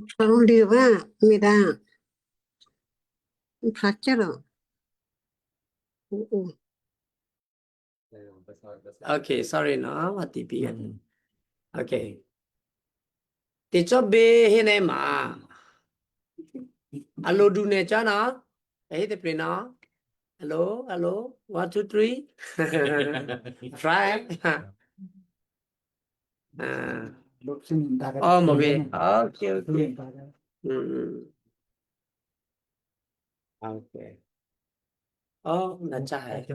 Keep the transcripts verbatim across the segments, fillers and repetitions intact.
Sorry, Liva, mira. Facero. Uh, uh. Okay, sorry, no, what T P. Okay. Ti cho be hene ma. Alo du ne cha na. Hey, the play na. Hello, hello. One, two, three. Try. Ah. Oh, mo be. Okay, okay. Mm. Okay. Oh, na cha hai.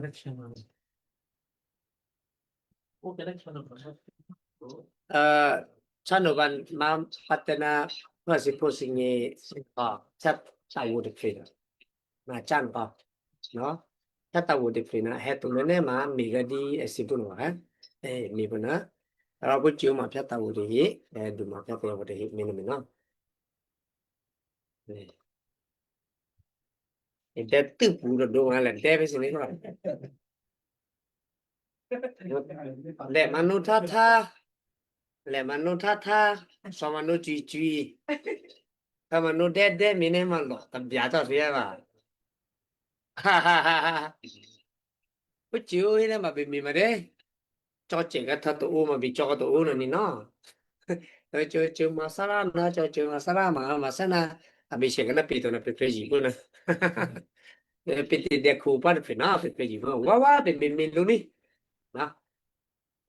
Uh, chano ban ma patena pasi posing e, ah, chat cha wo de free. Na chan ba. No? Chat cha wo de free na het mene ma mi ga di e si bu no, eh? Eh, mi bu na. Ra bu chiu ma chat cha wo de hi, eh, du ma chat cha wo de hi, mi no, mi no. Eh. E de tu pu ro do ma le de be si ni no. Le manu tha tha. Le manu tha tha. So manu chui chui. Ka manu de de mi ne ma lo. Ta bia ta ria ba. Uchi u hine ma bi mi ma de. Cho che ka tha to u ma bi cho ka to u no ni no. Cho cho masala na cho cho masala ma masana. Abi she ka na pi to na pe pe ji bu na. Pe te de ku pa pe na pe pe ji bu. Wa wa pe mi mi lu ni. Na.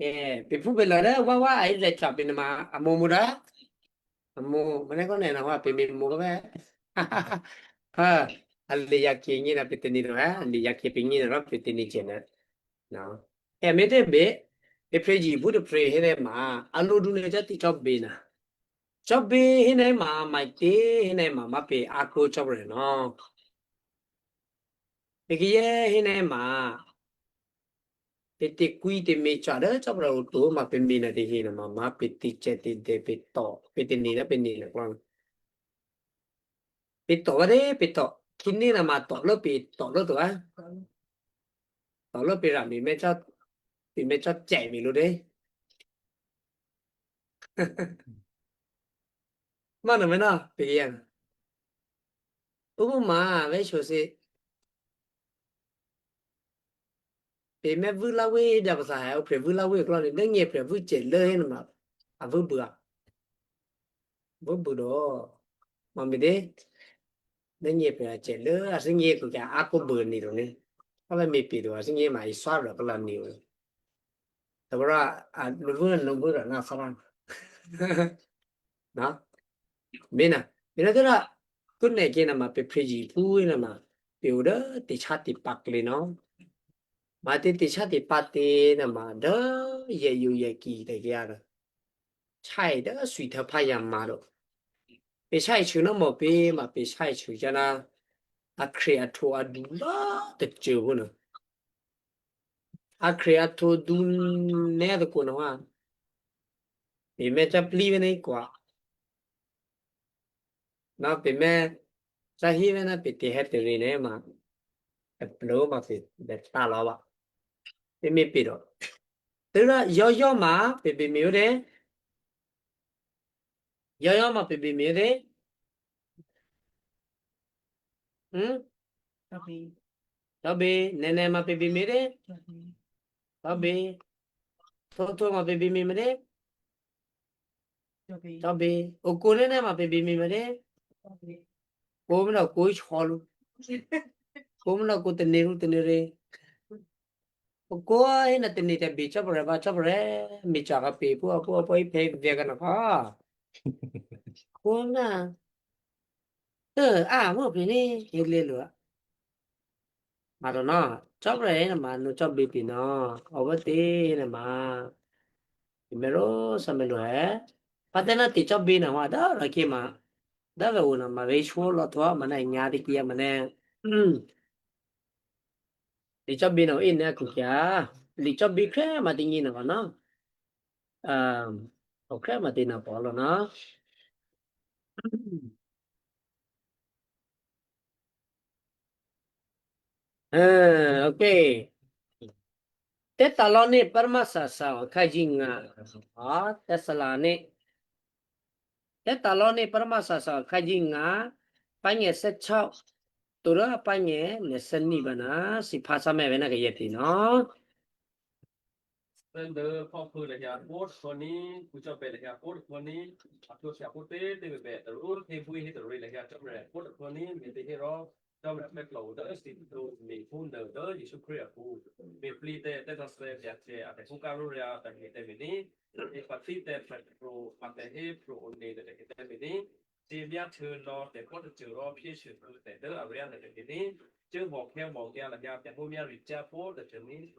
Eh, pe fu pe la da wa wa ai le cha pe na ma amu mu da. Amu ma ne ko ne na wa pe mi mu ko be. Ha. Ali ya ki ni na pe te ni ro, eh. Ali ya ki pe ni ro pe te ni che na. No. E me te be, e pre ji bu de pre hene ma, alo du ne ja ti cho be na. Cho be hene ma, ma te hene ma, ma pe a ko cho bre no. Pe ki ye hene ma. Pe te kui te me cha de cho bre o to, ma pe mi na te hene ma, ma pe ti che te de pe to, pe te ni na pe ni na kwan. Pito wa de pito. Kini na ma to lo pito lo to wa. To lo pi ra mi me cha, pi me cha che mi lo de. Mana mena pi yang. Umu ma ve so se. Pe me vu la we da ba sa ha, o pre vu la we klo ni de nge pre vu che le he ma. A vu bu a. Vu bu do. Ma mi de. De nge pre che le, a se nge ko ka a ko bu ni do ni. Ala me pe do, a se nge ma i sa ra ko la ni. Ta bra a no vu no vu ra na sa ra. Na. Mina, mina tera kunne kena ma pe preji pu na ma pe uda te chati pakle no. Ma te te chati pate na ma da ye yu ye ki te ke ara. Chai da sui ta pa ya ma do. Pe chai chu no mo pe ma pe chai chu jana. A kre a to a du la te che hu no. A kre a to du ne de ko no ha. Pe me cha pli ve ne kwa. Na pe me cha hi ve na pe te he te ri ne ma. E plo ma pe de ta lo ba. Pe me pi do. Te ra yo yo ma pe pe mi de. Yo yo ma pe pe mi de. Hmm? Tabi. Tabi, nene ma pe pe mi de. Tabi. Tabi. Toto ma pe pe mi de. Tabi. Tabi. Okone ne ma pe pe pe mi de. Tabi. Ko mi na ko ich holu. Ko mi na ko te neru te nere. Ko ina te ni te bi chapre ba chapre mi cha ka pe pu pu pu i pe ve ka na ka. Ko na. Eh, ah, mo pe ni ele lo. Ma ro na. Chapre na ma no chap bi pi na. O ba te na ma. Mero sa mero he. Patena ti cho bi na wa da ra ki ma. Da ve una ma ve shu lo to ma na nya di ki ma ne. Li cho bi no in na ku kya. Li cho bi kre ma ti ni na wa na. Um, o kre ma ti na po lo na. Eh, okay. Te talone permasa sa kajinga. Ah, te salane. Eta lo ni permasasa kajinga panye se chau. Tura panye ne seni bana si pasa me bena ke yeti no. Sende pop pu le ya por koni, kucha pe le ya por koni, aku sia por te te be be, ur te bui he te ri le ya chop re por koni, me te hero, chop re pe lo da si tu mi pun da da Yesu Kria pu. Me pli te te ta se ya che a te ku ka ru ya ta ke te me ni, e pa ti te pe pro a te he pro o ne te ke te me ni, si mia tu no te por tu ro pie su te de a ria te ke ni, tu mo ke mo ya la ya te mo mia ri cha por te te ni.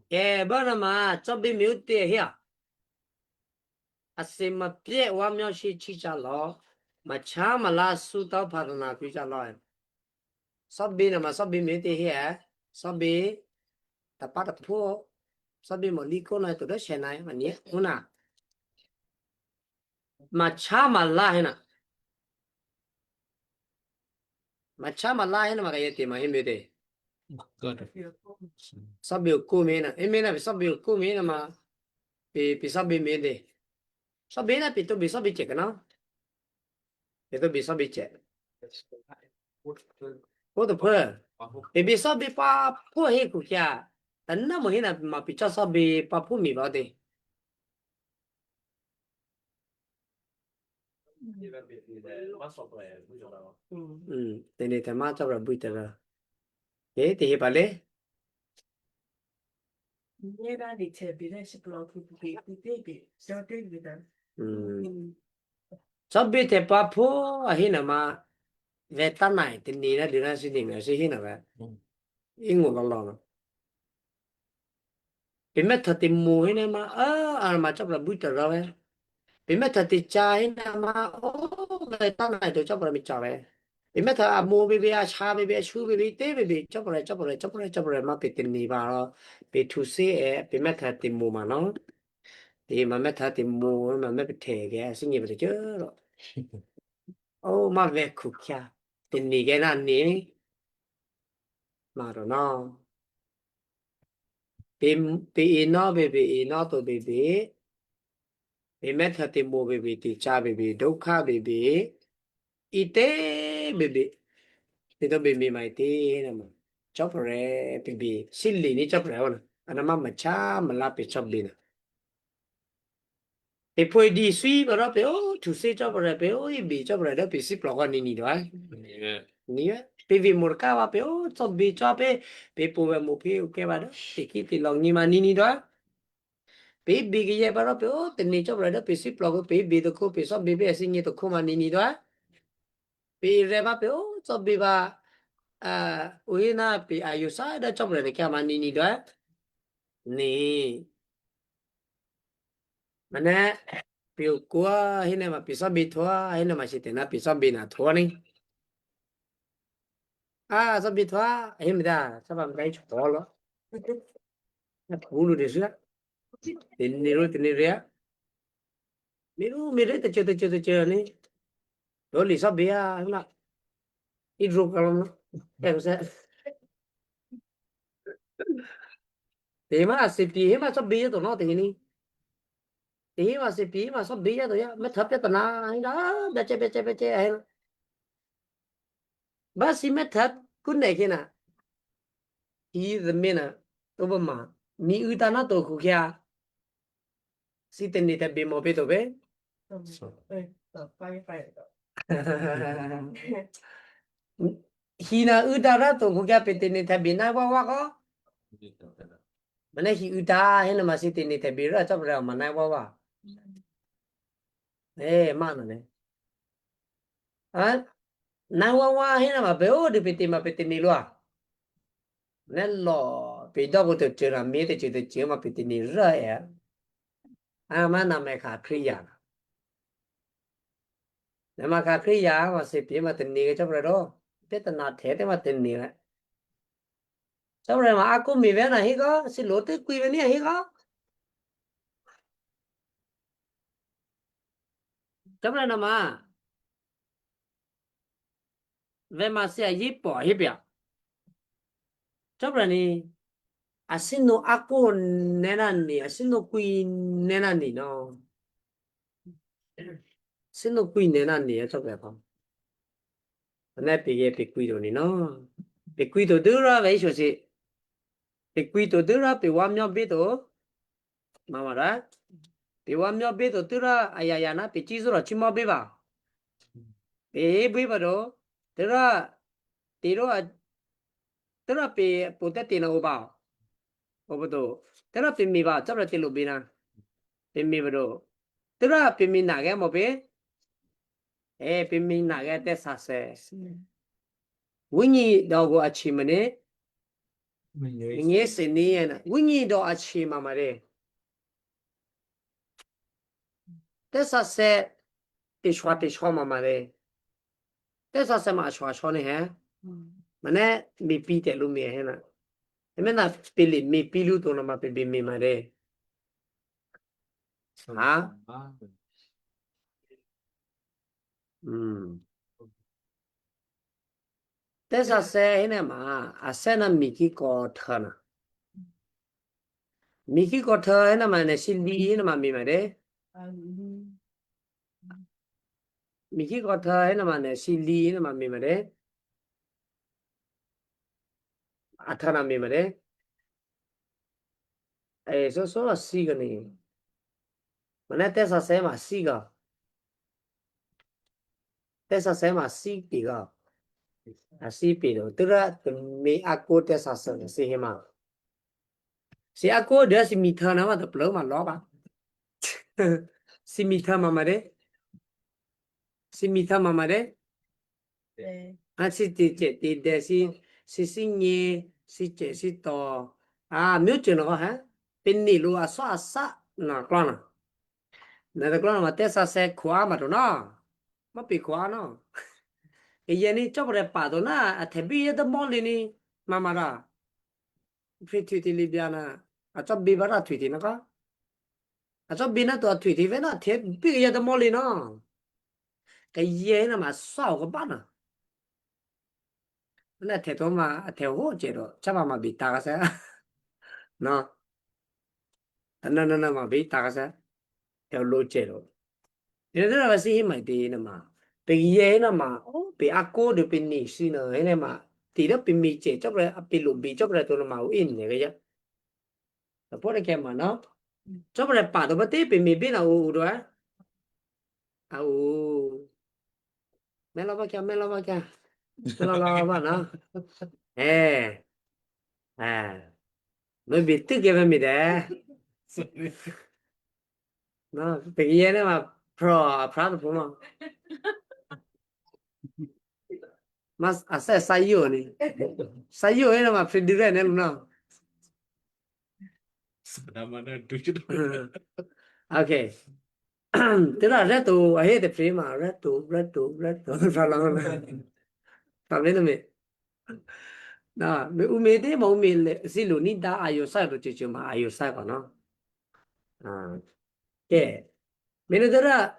E, bana ma, chobi mi uti hia. Asi ma pie wa myo shi chi cha lo. Ma cha ma la su tau pa na pi cha lo. Sobi na ma sobi mi uti hia. Sobi ta pa ta pu. Sobi mo li ko na to da she na ma ni. Una. Ma cha ma la hena. Ma cha ma la hena ma ka yeti ma himbe te. Sabi o kumi hena. Imi na bi sabi o kumi hena ma. Pi, pi sabi mi te. Sabi na pi to bi sabi che kana. Pi to bi sabi che. Ko to phe. Pi bi sabi pa phe he ku kya. Tan na mo hena ma pi cha sabi pa phe mi ba te. Mm, tene te ma chobra bui te ra. Ke te he pale? Nera ni te bi re si plo ku ku ku te bi. So te bi da. Mm. Mm. Chobi te pa phe a hina ma ve ta nai te ni na di na si di na si hina ve. Mm. Ingu lo lo. Pi me ta te mo hina ma, a, a ma chobra bui te ra ve. Pi me ta te cha hina ma, o, ve ta nai to chobra mi cha ve. Pi me ta a mo be be, a cha be be, a chu be be, te be be, chobra, chobra, chobra, chobra ma pe te ni ba ro. Pe tu se e, pi me ta te mo ma no. Te ma me ta te mo, ma me pe te ge, si ni be te ro. O, ma ve ku kya. Te ni ge na ni. Ma ro no. Pe, pe e no be be, e no to be be. Pe me ta te mo be be, te cha be be, do ka be be. I te be be. Te to be me ma i te na ma. Chopre be be. Silly ni chopre ona. Ana ma ma cha ma la pe chop be na. Pe poi di sui bara pe o tu se chopre pe o i be chopre da pe si plo ni ni do ai. Ni ya. Pe vi murka va pe o chop be chop pe pe po ve mo pe u ke va da. Pe ki ti long ni ma ni ni do ai. Pe bi ki ye bara pe o te ni chop ra da pe si plo pe bi do ko pe so bi be si ni to ko ma ni ni do. Pe re ba pe o so bi ba a u na pe a yu sa da chop ra de ka ma ni ni do. Ni. Mane pe u ko a hina ma pe so bi to a hina ma si te na pe so bi na to ni. A so bi to a him da sa ba mi dai chop lo. Na pulu de sa. Tenero, tenero ya. Miru, miru, te che, te che, te che ni. Doli sa bia na. Idro kalam na. Ya bisa. Tema sepi, tema sa bia to no te ni. Tema sepi, tema sa bia to ya. Me thap ya to na. Ina, beche, beche, beche. Ba si me thap kun ne kina. I the mina. Obama. Mi utana to ku kya. Si te ni te bi mo pe to be. Hina uta ra to ku kya pe te ni te bi na wa wa ko. Mana hi uta hina ma si te ni te bi ra chop ra ma na wa wa. Eh, mana ne. Ah, na wa wa hina ma pe o de pe te ma pe te ni lo. Ne lo, pe do ko te che ra mi te che te che ma pe te ni ra ya. A ma na me ka kriya. Ne ma ka kriya ma se pi ma te ni ke chop re do. Te ta na te te ma te ni re. Chop re ma aku mi ve na hi ko, si lo te kui ve ni hi ko. Chop re na ma. Ve ma se a yi po hi pia. Chop re ni. Asino aku nena ni, asino kui nena ni no. Sino kuine na ni ya chobe pa. Na pige pe kuido ni no. Pe kuido dura ve iso si. Pe kuido dura pe wa myo bedo. Mama ra. Pe wa myo bedo dura ayaya na pe chizo ra chimo beba. Pe beba do. Dura tiro a tira pe pote tina oba. Obodo. Tira pe mi ba, tira te lo bina. Pe mi bro. Tira pe mi na ge mo be. E pe mi na ge te sa se. Winyi do go achi mane. Winyi se ni ena. Winyi do achi mama re. Te sa se te shwa te shwa mama re. Te sa se ma shwa shwa ne he. Mane mi pi te lu mi he na. E me na pili mi pi lu to na ma pe bi mi ma re. Ha? Mm. Te sa se he ne ma, a se na mi ki ko thana. Mi ki ko tha he na ma ne si li he na ma mi ma re. Mi ki ko tha he na ma ne si li he na ma mi ma re. A tha na mi ma re. E so so a si ga ni. Mana te sa se ma si ga. Te sa se ma si pi ga. A si pi do. Tura te mi a ko te sa se si he ma. Si a ko de si mi tha na ma te plo ma lo ba. Si mi tha ma ma de. Si mi tha ma ma de. A si ti che ti de si si si nye si che si to. A myo che no ha. Pin ni lu a so a sa na klona. Na de klona ma te sa se kwa ma do na. Ma pi kwa no. E ye ni chop re pa do na a te bi ye de mo li ni ma ma ra. Phi thui ti li bia na. A chop bi ba ra thui ti na ka. A chop bi na to a thui ti ve na te bi ye de mo li no. Ke ye na ma sa ko ba na. Na te to ma te ho che ro. Cha ba ma bi ta ka sa. No. Na na na ma bi ta ka sa. Te lo che ro. Ina dera basi hima ite ina ma. Pe ye ina ma. O pe ako de pe ni si na ina ma. Ti da pe mi che chop re pe lo bi chop re to na ma u in ne ga ya. Da pore ke ma no. Chop re pa do ba te pe mi bi na u u do a. A u. Me lo ba kya me lo ba kya. Me lo lo ba na. Eh. Eh. Me bi tu ke me mi de. No, pe ye ne ma pro pro pro no. Mas asa sayo ni. Sayo ene ma fedire ne no. Mana ducu. Okay. Tira reto ahe de prima reto reto reto. Salam. También me. Na, me ume de ma ume le silu ni da ayo sa do chichu ma ayo sa ko no. Ah. Ke. Mene dara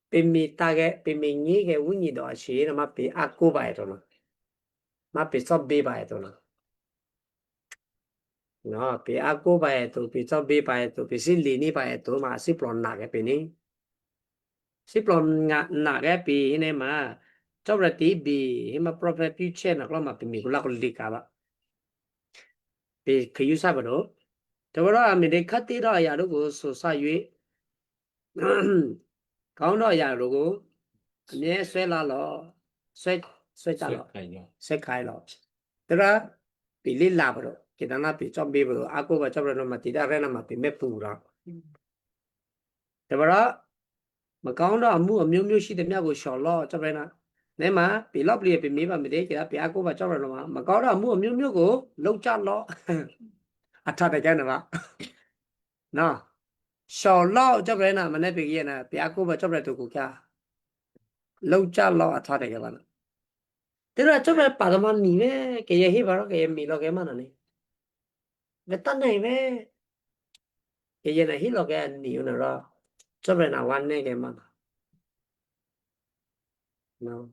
pe mi tage pe mi ni ke uni do ashi na ma pe aku ba eto no. Ma pe so be ba eto no. No, pe aku ba eto pe so be ba eto pe si li ni ba eto ma si plon na ke pe ni. Si plon nga na ke pe ine ma. Chop ra ti bi hima prophet yu che na klo ma pe mi kula kuli ka ba. Pe ke yu sa ba do. Te ba do a mi de ka ti do ya do ko so sa yu. Ka uno ya rugu. Nye sue la lo. Sue sue ta lo. Sue kai lo. Tera pili la bro. Kita na pi chop bi bro. Aku ba chop no mati da rena mati me pura. Te bara ma ka uno amu amyo myo shi de mya go sholo chop rena. Ne ma pi lo pli pi mi ba mi de kita pi aku ba chop no ma. Ma ka uno amu amyo myo go lo cha lo. Ata de kana ba. Na. Sholo chop re na mane pe ye na pe aku ba chop re tu ku kya. Lo cha lo a tha de ke ba na. Te ra chop re pa ma ni ve ke ye hi ba ro ke ye mi lo ke ma na ni. Ve ta nei ve. Ke ye na hi lo ke ni u na ro. Chop re na wan ne ke ma na. No.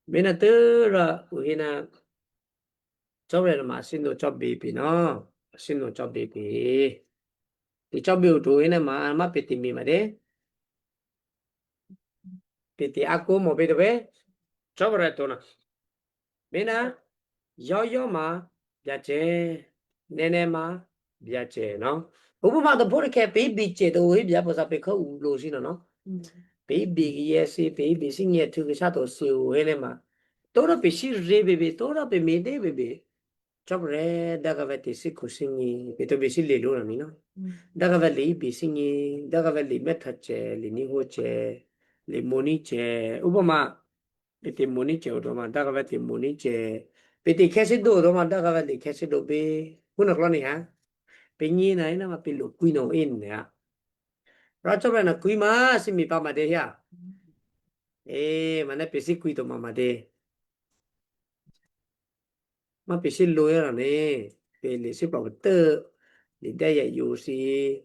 Mina te ra u hi na. Chop re ma sin do chop bi pi no. Sin do chop bi pi. Ti chop bi u tu ina ma ma pe ti mi ma de. Piti aku mo bedo be. Coba re tona. Mena, yo yo ma, biace, nene ma, biace, no? Ubu ma do por ke pe bice do we bia posa pe ko ulo si no, no? Pe bi ye si, pe bi si nye tu ke sa to si u hele ma. Tora pe si re be be, tora pe me de be be. Coba re daga vete si kusingi, pe to be si le lo na mi no. Daga vete le bi singi, daga vete le meta ce, le ni ho ce, le moni ce. Ubu ma, Piti moni ce udo ma daga vete moni ce. Piti kesi do udo ma daga vete kesi do be. Huna kloni ha. Pe ni na ina ma pilu kui no in ya. Racho na kui ma si mi pa ma de ya. E, mana pe si kui to ma ma de. Ma pe si lo ya ne. Pe le si pa te. Li da ya yo si.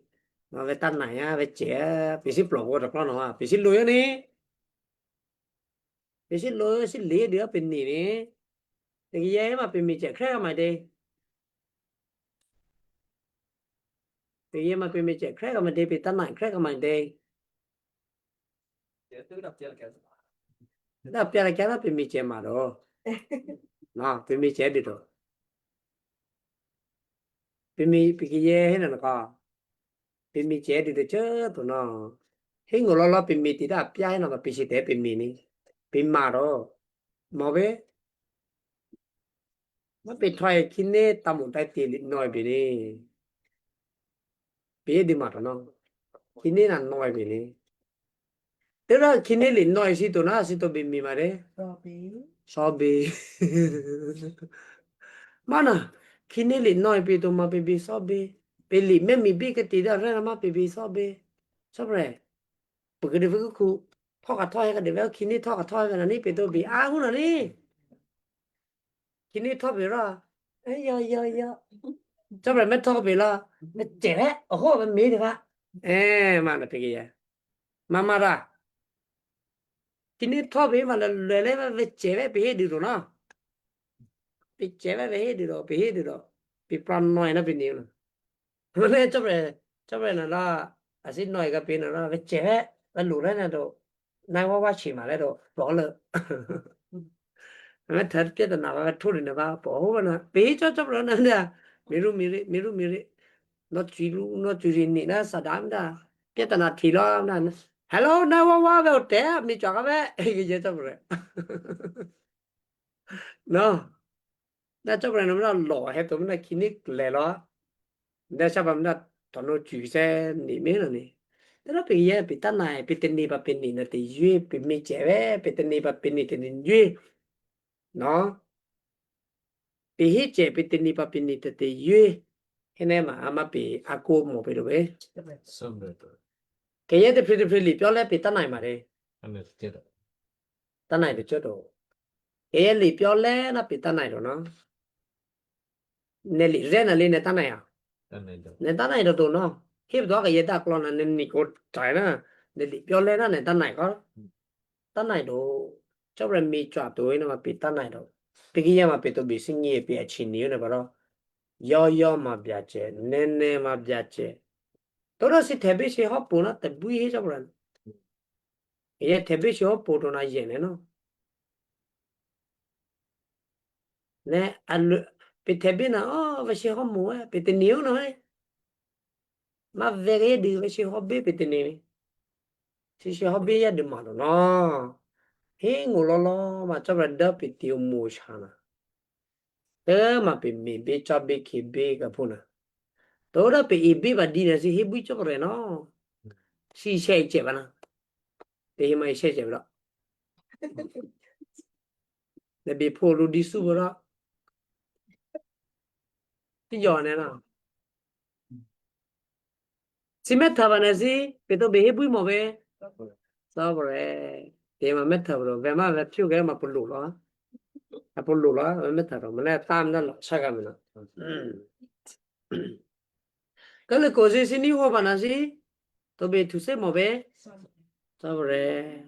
Ma veta na ya ve ce. Pe si plo go da kloni ma. Pe si lo ya ne. Pe si lo si le de pe ni ne. Te ki ye ma pe mi che kre ma de. Pe ye ma pe mi che kre ma de pe ta na kre ma de. Da pia la kia pe mi che ma do. Na pe mi che de do. Pe mi pe ki ye he na ka. Pe mi che di de che to no. He ngo lo lo pe mi ti da pia he no pe si te pe mi ni. Pe ma ro. Mo be. Ma pe try ki ne ta mo ta ti li no be ni. Pe di ma ro no. Ki ne na no be ni. Tera kinili no si to na si to be mi mare. Sobe. Sobe. Mana kinili no pe to ma pe be sobe. Pe li me mi be ke ti da re na ma pe be sobe. Sobe. Pe ke de ku. Thoka thoka ke de ve kini thoka thoka na ni pe to be. A hu na ni. Kini thobi ra. E, yo, yo, yo. Coba me thobi la. Me cere, oho, me miri va. E, mana pigi ya. Mama ra. Kini thobi ma le le le ve cere pe he di ro na. Pe cere ve he di ro, pe he di ro. Pe plan no ena pe ni na. Mana coba, coba na la. Asi no ega pe na la ve cere, ve lu re na do. Nai wa wa chi ma le do bo le. Me ter pia da na wa tu ri na ba bo wa na. Pe cho cho na na. Mi ru mi ri, mi ru mi ri. No chi lu, no chi ri ni na sa dam da. Pia da na ti lo na. Hello, na wa wa ve o te, mi cho ga ve. Ye cho re. No. Na cho re no na lo, he to na kini le lo. Nda saba mna tono chuse ni me no ni. Tera pe ye pe ta nai pe te ni pa pe ni na te yue pe mi che ve pe te ni pa pe ni te ni yue. No. Pe he che pe te ni pa pe ni te te yue. Hene ma ama pe ako mo pe do be. Ke ye te pe te pe li pyo le pe ta nai ma re. Ame te do. Ta nai do cho do. Ke ye li pyo le na pe ta nai do no. Ne li re na li ne ta nai ya. Ne ta nai do do no. Hip do ka ye da klo na ne ni ko tai na. Ne li pyo le na ne ta nai ko. Ta nai do. Cho re mi cho to ina ma pe ta nai do. Pe ki ya ma pe to bi si ni e pe a chi ni ne ba ro. Yo yo ma bia che. Ne ne ma bia che. To ro si te bi si ho pu na te bu ye cho re. Ye te be sho po do na ye ne no. Ne alu pe te be na o ve shi ho mo e pe te ni o no e. Ma ve ge di ve shi ho be pe te ni. Si shi ho be ya de ma no. He ngo lo lo ma cha bra da pe ti o mo sha na. Te ma pe mi be cha be ki be ka pu na. To da pe i be ba di na si he bu cho re no. Si she che ba na. Te hima i she che bra. Ne bi po lu di su bra. Ti yo ne na. Si me ta ba na si, pe to be he bu mo be. Sobre. Te ma me ta bro, ve ma ve piu ge ma po lu lo. A po lu lo, ve me ta bro. Me ne tam na lo, sa ga me na. Kale ko si si ni ho ba na si. To be tu se mo be. Sobre.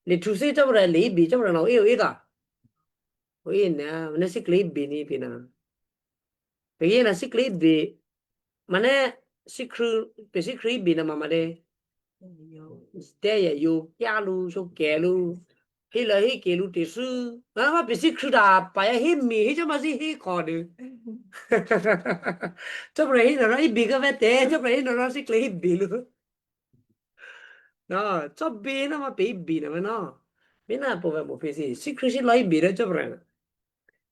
Le tu se sobre le bi sobre no e e da. O e na, na si kle bi ni pi na. Pe ye na si kle bi. Mane si kru, pe si kre bi na mama de. Te ya yo kya lu so ke lu. Hi la hi ke lu te su. Na ma pe si khu da pa ya hi mi hi cha ma si hi ko de. Cho pre hi no no hi bi ka ve te. Cho pre hi no no si kle hi bi lu. No, cho bi na ma pe hi bi na ma no. Mi na po ve mo pe si si khu si lo hi bi de cho pre na.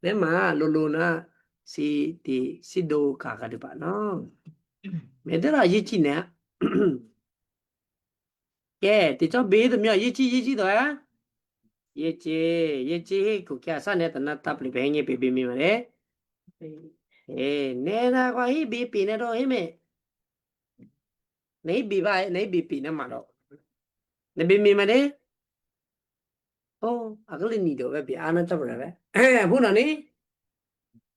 Ne ma lo lo na si ti si do ka ka de pa no. Me de la yi chi ne. Ke, ti cho bi do mi yi chi yi chi do ya. Yi chi, yi chi he ku kya sa ne ta na tap li pe nge pe bi mi ma ne. E, ne na kwa hi bi pi ne do hi me. Ne hi bi ba, ne hi bi pi ne ma do. Ne bi mi ma ne. Oh, akali ni do be bi ana chop re be. Eh, bu na ni.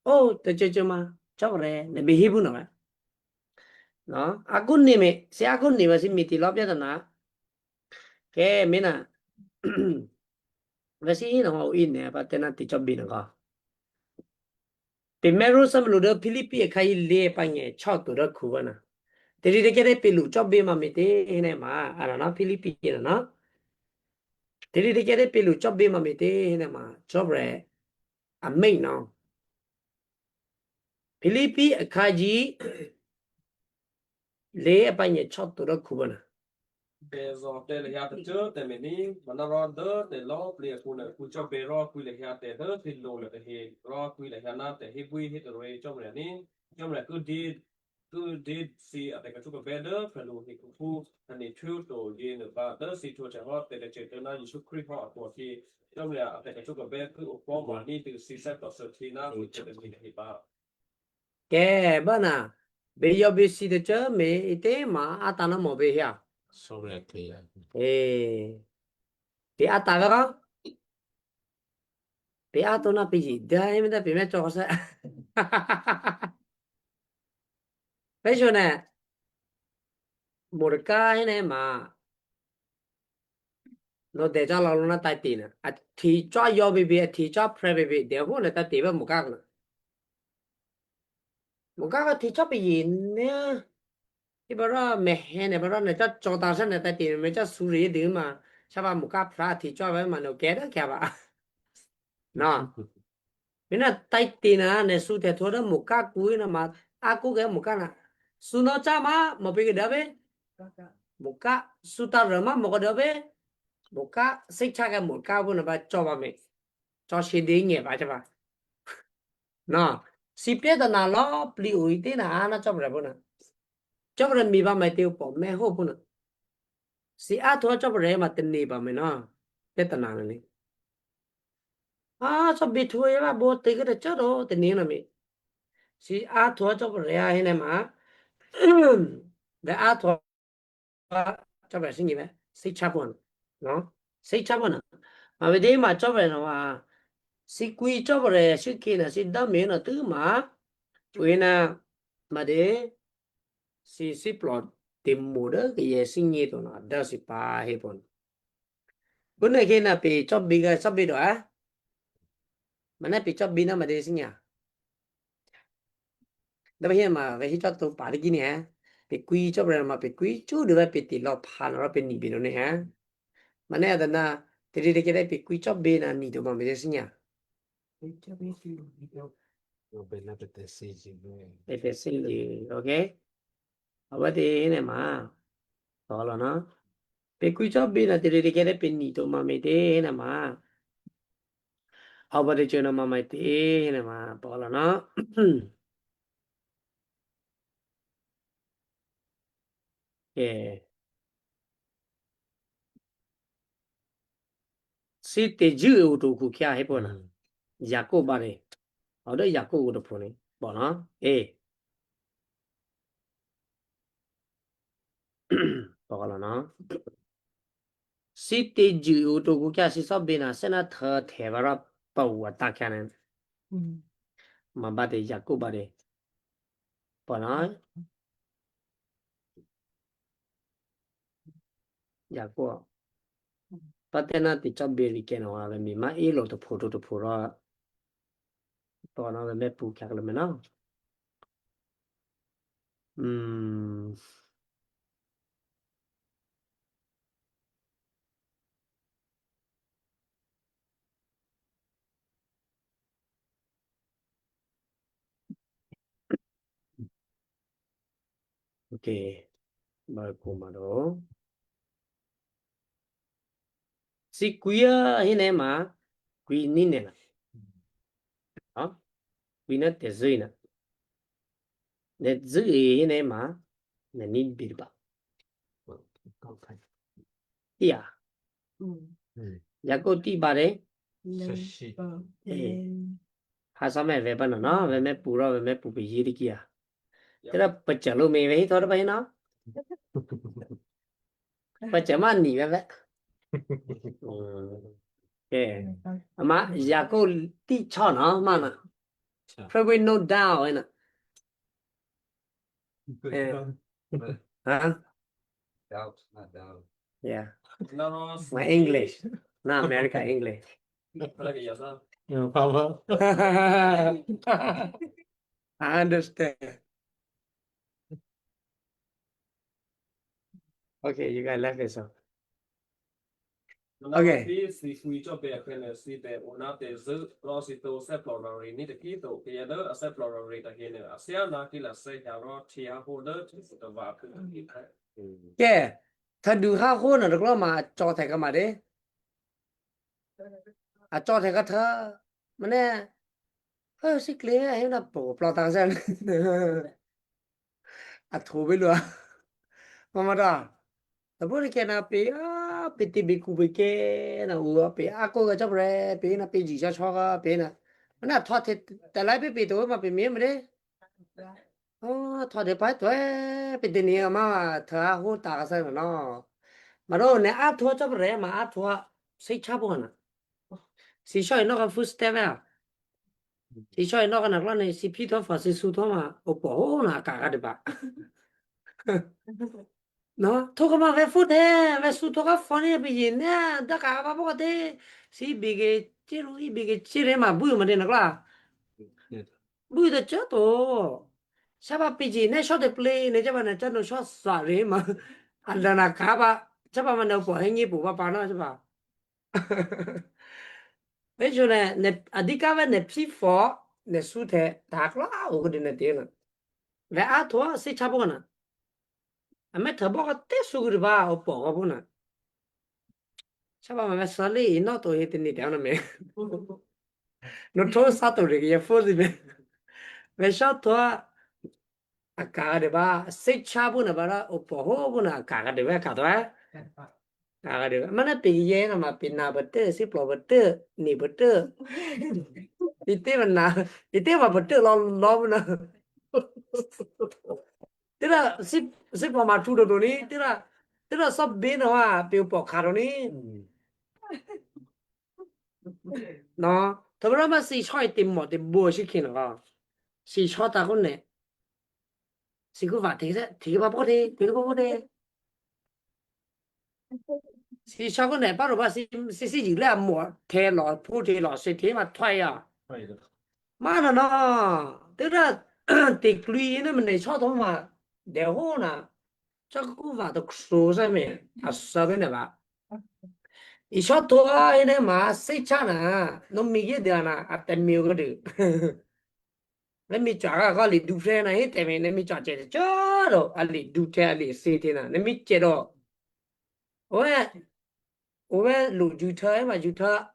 Oh, te che che ma chop re ne bi hi bu na be. No, aku ni me, si aku ni ba si mi ti lop ya na. Ke mi na. Ba si hi na ho in ne ba te na ti chop bi na ka. Pe meru sam lu de Philippi e kai le pa nge chop tu de ku ba na. Te ri de ke de pe lu chop bi ma mi te hi ne ma, ana na Philippi na na. Te ri de ke de pe lu chop bi ma mi te hi ne ma, chop re. Amen no. Philippi e kai ji le e pa nge chop tu de ku ba na. Te zo te le hia te chö te me ni, ma na ro de te lo pli ku ne ku chop be ro ku le hia te de ti lo le te hi, ro ku le hia na te hi bui hi te re chop re ni, chop re ku di, ku di si a te ka chop be de, pe lu hi ku ku, ani chu to ye ne ba de si to che ho te de che te na Yesu Christ ho a ko ti, chop re a te ka chop be ku o ko ma ni te si sa to so ti na ku te de ni hi ba. Ke bana, be yo be si de che me ite ma ata na mo be hia. Sobre te ya. Eh. Pe ata ga? Pe ato na pe ji. Da e me da pe me cho sa. Pe jo ne. Murka he ne ma. No de cha la lo na tai ti na. A ti cha yo be be, a ti cha pre be be. De ho na tai ti ba murka na. Murka ka ti cha pe yi ne. Ti ba ra me he ne ba ra ne cha cho ta sa ne tai ti me cha su ri de ma. Cha ba murka pra ti cha ba ma no ke da kya ba. No. Mina tai ti na ne su te tho da murka ku na ma a ku ke murka na. Su no cha ma mo pe ke da be. Murka su ta ra ma mo ke da be. Murka se cha ke murka bu na ba cho ba me. Cho shi de nge ba cha ba. No. Si pe da na lo pli u i te na ana cho ba bu na. Cho ba mi ba me te u po me ho bu na. Si a tho cho ba ma te ni ba me na. Pe ta na ni. A, so bi tho ya ba bo te ke de cho do te ni na mi. Si a tho cho ba ya he ne ma. Be a tho cho ba si ni be. Si cha bon. No? Si cha bon. Ma be de ma cho ba no ma. Si kui cho ba re si ki na si da me na tu ma. Kui na ma de. Si si plot ti mu de ke ye si ni to na da si pa he bon. Bune ke na pe chop bi ga chop bi do a. Mana pe chop bi na ma de sinya. Da ba he ma ve hi chop to pa de gini ha. Pe kui chop re ma pe kui chu de ba pe ti lo pa na ro pe ni bi do ne ha. Mana da na te de ke de pe kui chop bi na ni do ma ma de sinya. Pe chop bi si ni do. No be na pe te si ji. Pe te si ji, okay. Aba te ene ma. Tolo na. Pe kui chop bi na te de ke de pe ni to ma me te ene ma. Aba te chona ma ma te ene ma. Tolo na. Eh. Si te ju e uto ku kya he pona. Mm. Yako bare. Odo yako uto pone. Bona. Eh. Pokolo no. Si te ju uto ku kya si so bina sena tha the bara pa wa ta kya ne. Mm. Ma ba te yako bare. Pona. Yako. Patena ti chop beri keno ave mi ma ilo to photo to phora. Pona ve me pu kya kle me na. Mm. Окей. Баркумадо. Si kuya hine ma, kui nine na. Ha? Kui na te zui na. Ne zui hine ma, ne ni birba. Iya. Yako ti bare. Sashi. Eh. Hasame ve ba na na, ve me pura, ve me pupi yiri kia. Tera pachalu me ve thor ba na. Pachama ni ve ve. Hmm. Eh. Ama yako ti cha na, mana. Probably no down, ina. Eh. Huh? Doubt, not doubt. Yeah. No, no, it's My English. Not America English. Lagi ya sa. No problem. I understand. Okay, you guys left it so. Okay. Si kui cho be kene si be una te zu lo si to se plural ni te ki to ke ya da se plural ta kene asia na ki la se ya ro ti ha ho da ti se to va ku ni. Ke, ta du ha ho na ro ma cho te ka ma de. A cho te ka ta. Mane, ha, si kle, he na po, pla ta sen. A tho be lo. Mama da. Ta bo ke na pe, a, pe ti be ku be ke, na u pe, a ko ga cha bre, pe na pe ji cha cho ga, pe na. Mana tho te, ta lai pe pe to, ma pe me me de. Oh, tho de pa to, e, pe de ni ma, tho a ho ta ga sa no. Ma ro ne a tho cha bre, ma a tho a, se cha bo na. Si sho ino ka first step ya. Si sho ino ka na kla ne si pi to fa si su to ma opo ho na ka ka de ba. No, to ka ma ve fu de, ve su to ka fo ne bi ye ne, da ka ba bo de. Si bi ge chi ru, i bi ge chi re ma bu ma de na kla. Bu de cha to. Sa ba pi ji ne sho de play ne cha ba na cha no sho sa re ma. Anda na ka ba, cha ba ma na opo he ni bu ba pa na cha ba. Ve jo ne, ne, a di ka ve ne pi fo, ne su te, ta kla o de ne de na. Ve a to se cha bo na. A me ta bo ka te su gu ba opo go bo na. Cha ba ma ve sa le i no to he te ni de na me. No to sa to re ye fo di me. Ve sha to a, a ka de ba, se cha bo na ba ra, opo ho bo na, a ka de ba, ka to a. Ka de ba. Ma na pe ye na ma pe na ba te, si plo ba te, ni ba te. I te ba na, i te ba ba te lo, lo bo na. Tira, si, si plo ma tu do do ni, tira, tira so be na wa, pe opo ka do ni. No, to ba ra ma si sho i te mo, te bo shi ki na. Si sho ta ko ne. Si ku va te, te ba bo de, te ba bo de. Si sho ko ne, pa ro ba si, si, si ji le mo, te lo, pu te lo, si te ma twa ya. Ma na na, te ra, te klui ne me ne sho to ma, de ho na. Sho ku va to kso sa me, a sa be ne ba. I sho to a ne ma, si cha na, no mi ge de na, a te mi ge de. Ne mi cha ga ga li du fe na he te me ne mi cha che cha ro a li du te a li se te na ne mi che ro. Oe, oe lu ju ta e ma ju ta.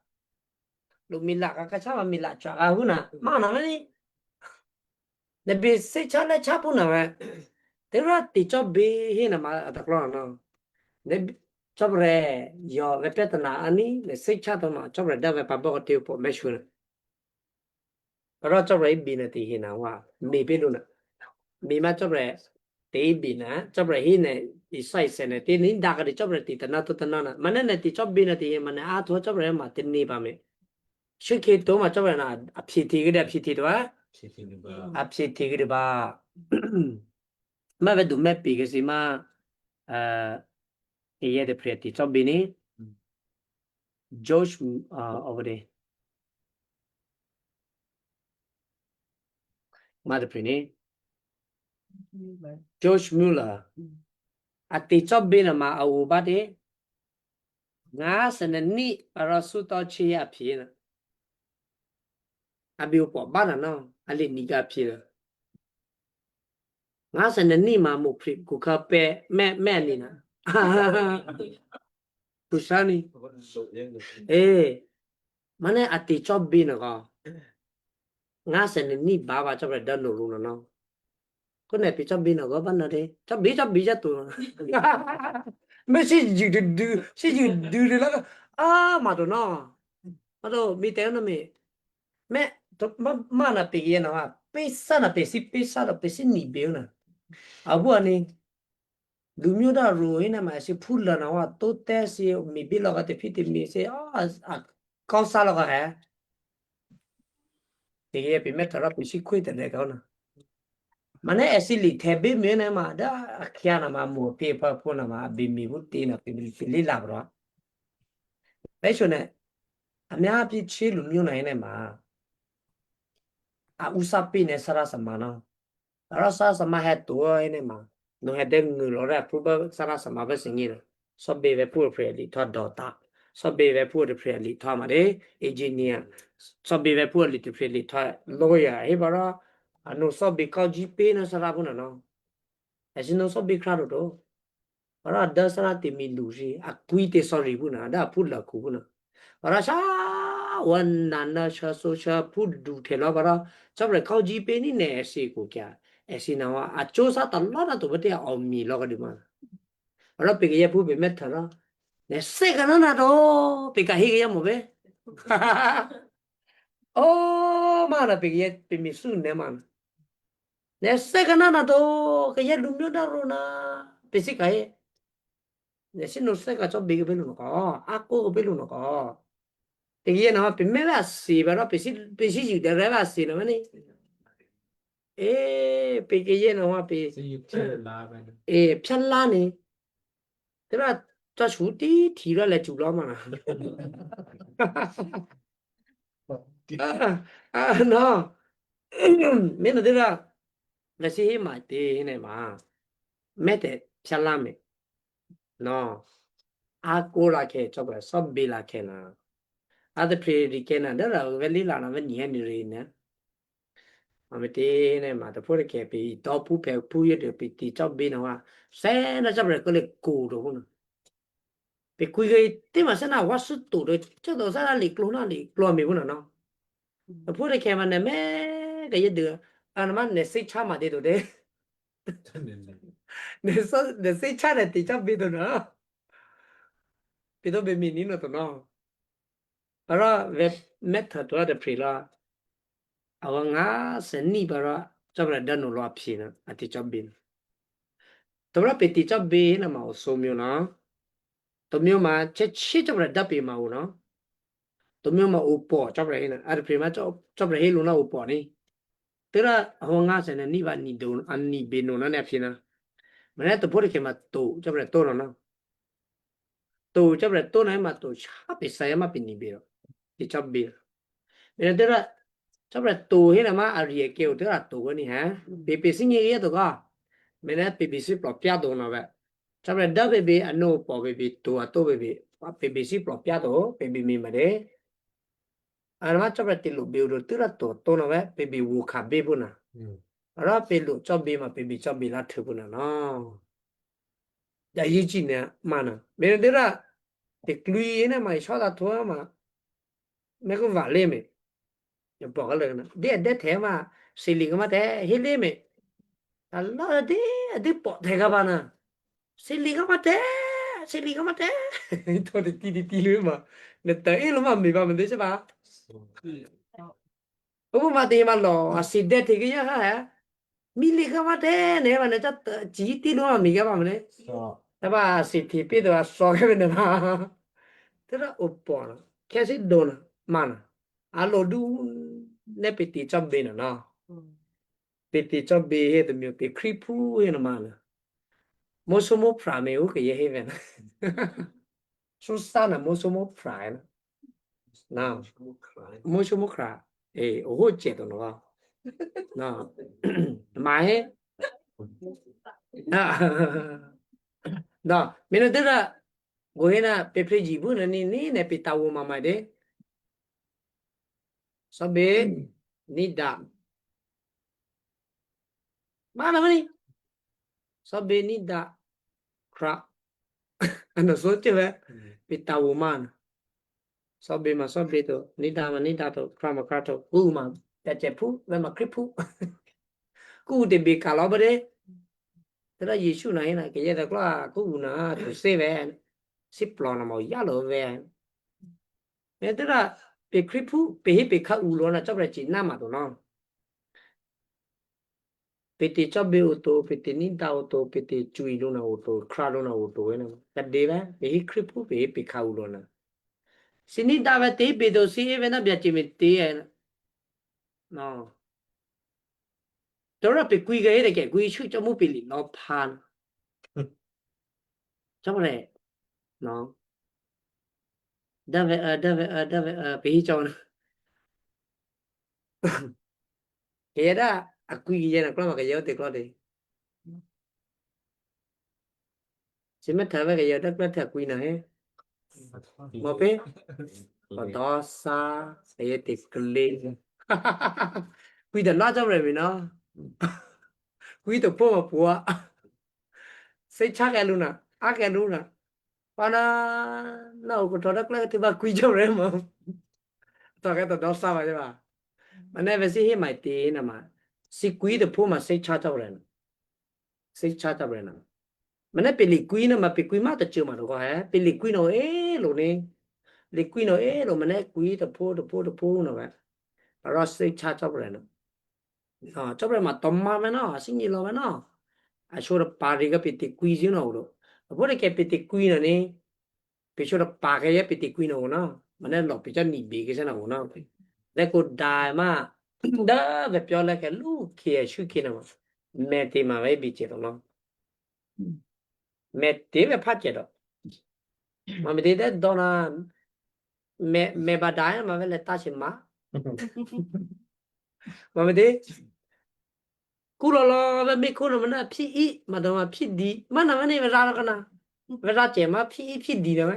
Lu mi la ka ka cha ma mi la cha ga hu na. Ma na ni. Ne bi se cha le cha pu na we. Te ra ti cho bi he na ma a ta klo na. Ne bi- cho bre yo ve pe ta na ani ne se cha to ma cho bre da ve pa bo te po me shu na. Ro chopra i bina ti hina wa. Mi piluna. Mi ma chopra te i bina, chopra hine i sai sene ti ni daga di chopra ti tana to tana na. Manene ti chop bina ti mane a to chopra ma ti ni ba me. Shiki to ma chopra na a psi ti gida psi ti wa. A psi ti gida ba. Ma ve du me pi ke si ma, eh, iye de prieti chop bini. Josh, uh, over there. Mother Prini. Josh Muller. Ati chop bina ma au bate. Nga sene ni para su to chi a pina. Abi upo bana no. Ali ni ga pina. Nga sene ni ma mu pri ku ka pe me me ni na. Kusani. Eh, mane ati chobin ko. Nga sene ni baba chobre dan no lu no no. Ko ne pi chobin ko ban no de. Chobi chobi ja tu. Me si ju du du, si ju du de la. Ah, ma do no. Ma do mi te no mi. Me to ma ma na pe ye na wa. Pesa na pesi pesa na pesi ni be na. Abu ani. Lumio da ro ina ma si pula na wa to te si mi bi lo ga te fiti mi si a a kausa lo ga he. Te ye pi me tara pi si kui te ne ka na. Mane esi li te be mi na ma da a kia na ma mo pe pa po na ma be mi bu ti na pe bi li la bro. Pe so ne. A mi a pi chi lumio na ina ma. A usa pi ne sara sa ma na. Rasa sama het to ene ma. No het den ngu lo ra pu ba sara sama ba singin. So be ve pu pre li to dota. So be ve pu pre li to ma de engineer. So be ve pu li to pre li to lawyer. He bara ano so be ka ji pe na sara bu na no. Asi no so be kra do. Bara da sara te mi lu si a kui te sorry bu na da pu la ku bu na. Bara sa wan na na sa so sa pu du te la bara sa bre kau ji pe ni ne si ku kya. Esi na wa a cho sa ta la na to ba te a o mi lo ka di ma. Bara pe ke ya pu be me ta ra. Ne se ka na na do pe ka he ke ya mo be. O ma na pe ke ya pe mi su ne ma na. Ne se ka na na do ke ya lu mi da ro na. Pe si ka he. Ne si no se ka cho be ke be lu no ko. A ko ke be lu no ko. Pe ke ya na wa pe me ba si ba ra pe si pe si ji de re ba si na ma ni. E pe ke ya na wa pe. Si yu che la ba ni. E pya la ni. Te ra ta shu ti ti ra le chu la ma na. Ah, ah, no. Me no te ra. Me si he ma te he ne ma. Me te pya la me. No. A ko la ke cho ba so be la ke na. A te pre ri ke na da ra ve li la na ve ni ni ri ne. A me te ne ma te po re ke pe i to pu pe pu ye de pe ti cho be na wa. Se na cho ba re ko le ko do na. Pe ku ye te ma se na wa su to de cho do sa la li klo na li klo mi bu na no. Te po re ke ma ne me ke ye de. A na ma ne se cha ma de do de. Ne so ne se cha ne ti cho be do na. Pe do be mi ni no to no. Ara ve meta to ada pri la. Awa nga se ni bara chobra danu lo apsina ati chobin. Tobra peti chobi na ma osomio na. Tomio ma che chi chobra dapi ma uno. Tomio ma upo chobra hina. Ada pri ma cho- chobra hilu na upo ni. Tera awa nga se na ni ba ni do an ni be no na ne apsina. Mana to pori ke ma to chobra to no na. To chobra to na ma to cha pe sa ya ma pe ni be ro. Ti chobi. Mira tera chobra to hina ma ari ke o tera to ni ha. Pe pe sing ye to ka. Mena pe bi si pro pia do na ba. Chobra da pe bi ano po pe bi to a to pe bi. Pe bi si pro pia do pe bi mi ma de. Ana ma chobra ti lo be ro tera to to na ba pe bi wo ka be bu na. Ara pe lo chobi ma pe bi chobi la thu bu na no. Ya yi chi ne ma na. Mena tera te klui ene ma sho da to ma. Me ko vale me. Yo po ka le na. De de te ma sili ka ma te hele me. Ala de de po te ka ba na. Sili ka ma te. Sili ka ma te. To de ti di ti lu ma. Ne ta e lo ma me ba me de se ba. Obu ma te ma lo a si de te ke ya ha. Mi li ka ma te ne ma ne ta chi ti lo ma mi ka ma ne. So. Ta ba si ti pi do a so ke ne ma. Te ra o po na. Ke si do na ma na. A lo du ne pe ti chobi na na. Pe ti chobi he de mi pe kri pu he na ma na. Mo so mo pra me u ke ye he ve na. Susana mo so mo pra na. Na. Mo so mo kra. E, o ho che to no. Na. Ma he. Na. Na, mino tera go hena pe pre ji bu na ni ni ne pe ta wo mama de. So be ni da. Mana mani. Sobe nida kra. Ana soche ve. Pita woman. Sobe ma sobe to, nida ma nida to, kra ma kra to, hu ma. Tache pu, ve ma kri pu. Ku de be kalo bade. Tera Yesu na hina ke yeda kla ku na to se ve. Si plo na mo yalo ve. Me tera pe kri pu, pe he pe ka u lo na chobra chi na ma to no. Pe te chobe oto, pe te ninta oto, pe te chui luna oto, kra luna oto, ena. Ka deva, pe hi kripu, pe hi pe kau luna. Si ninta va te pe do si eve na bia chi me te, ena. No. Tora pe kui ga ere ke, kui chu cho mu pe li, no pan. Chobra. No. Dave, uh, dave, uh, dave, uh, pe hi cho na. Ke ya da, a kui ke ya na klama ke ya te klode. Si me tave ke ya da kla ta kui na he. Mo pe? Ko dosa, ke ya te kle. Kui da la chobra mi no. Kui to po ma po. Se cha ke luna, a ke luna. Pana na ko to da kla te ba kui chobra mo. To ke to dosa ba ba. Mane ve si he mai te na ma. Si kui to po ma se cha chobra. Se cha chobra. Mane pe li kui na ma pe kui ma ta chuma ro ko he. Pe li kui no e lo ni. Li kui no e lo mane kui to po to po to po no ba. Ro se cha chobra. No, chobra ma toma me no, singi lo me no. A shora pari ga piti kui zi no ro. A bore ke piti kui no ni. Pe shora pa ke ya piti kui no no. Mane lo pe cha ni be ke sa no no. Le ko da ma. Da ve pyo le ke lu ke shu ke no. Me ti ma ve bi che no. Me ti ve pa che do. Ma me ti de do na. Me, me ba da ma ve le ta shi ma. Ma me ti. Ku lo lo ve me ku no ma na pi i, ma do ma pi di. Ma na ma ne ve ra lo ka na. Ve ra che ma pi i pi di na ma.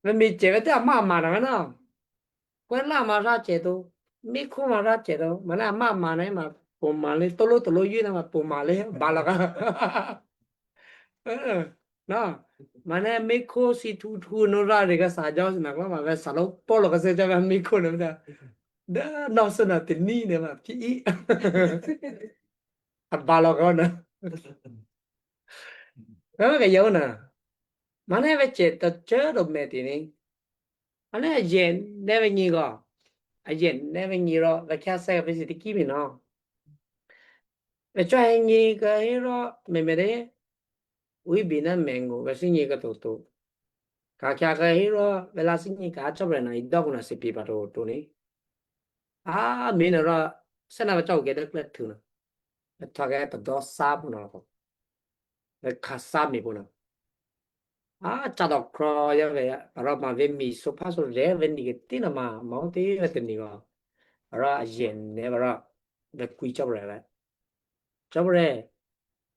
Ve me che ve te ma ma na ma na. Kue la ma ra che do. Me ku ma ra che do. Ma na ma ma na ma. Po ma le to lo to lo yu na ma po ma le. Ba lo ka. Eh, na. Mane me ko si tu tu no ra re ga sa ja na ko ma ve sa lo po lo ga se ja me ko no da. Da no so na te ni ne ma pi i. A ba lo ko na. Ka ga yo na. Mane ve che to che do me ti ni. Mane a jen ne ve ni go. A jen ne ve ni ro ve ka sa ga ve si ti ki mi no. Ve cho he ni ga he ro me me de. Ui bi na mengo, ve si ni ka to to. Ka kya ka hiro, ve la si ni ka cho bre na i dog na si pi pa to to ni. A, mi na ra, se na ve cho ke de kle tu na. Ve to ke pa do sa pu na ko. Ve ka sa mi pu na. A, cha do kro ya ve ya, pa ra ma ve mi so pa so re ve ni ke ti na ma, ma o ti ve ti ni ko. Ra yen ne ve ra, ve kui cho bre ve. Cho bre,